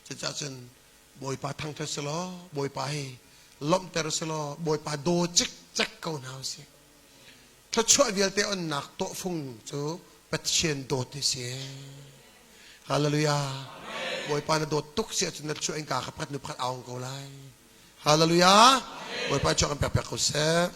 A: Cucaah cun Bawipa thangṭhat si law, Bawipa hi lawmhter si law, Bawipa daw cikcek ko hna usih. Thluachuah vialte onnak tawhfung cu Pathian dawt hi si. Hallelujah. Bawipa na dawt tuk si ahcun na thluachuah in ka kha pakhat nu pakhat aung ko lai. Hallelujah. Bawipa chuak kan pek pek ko seh.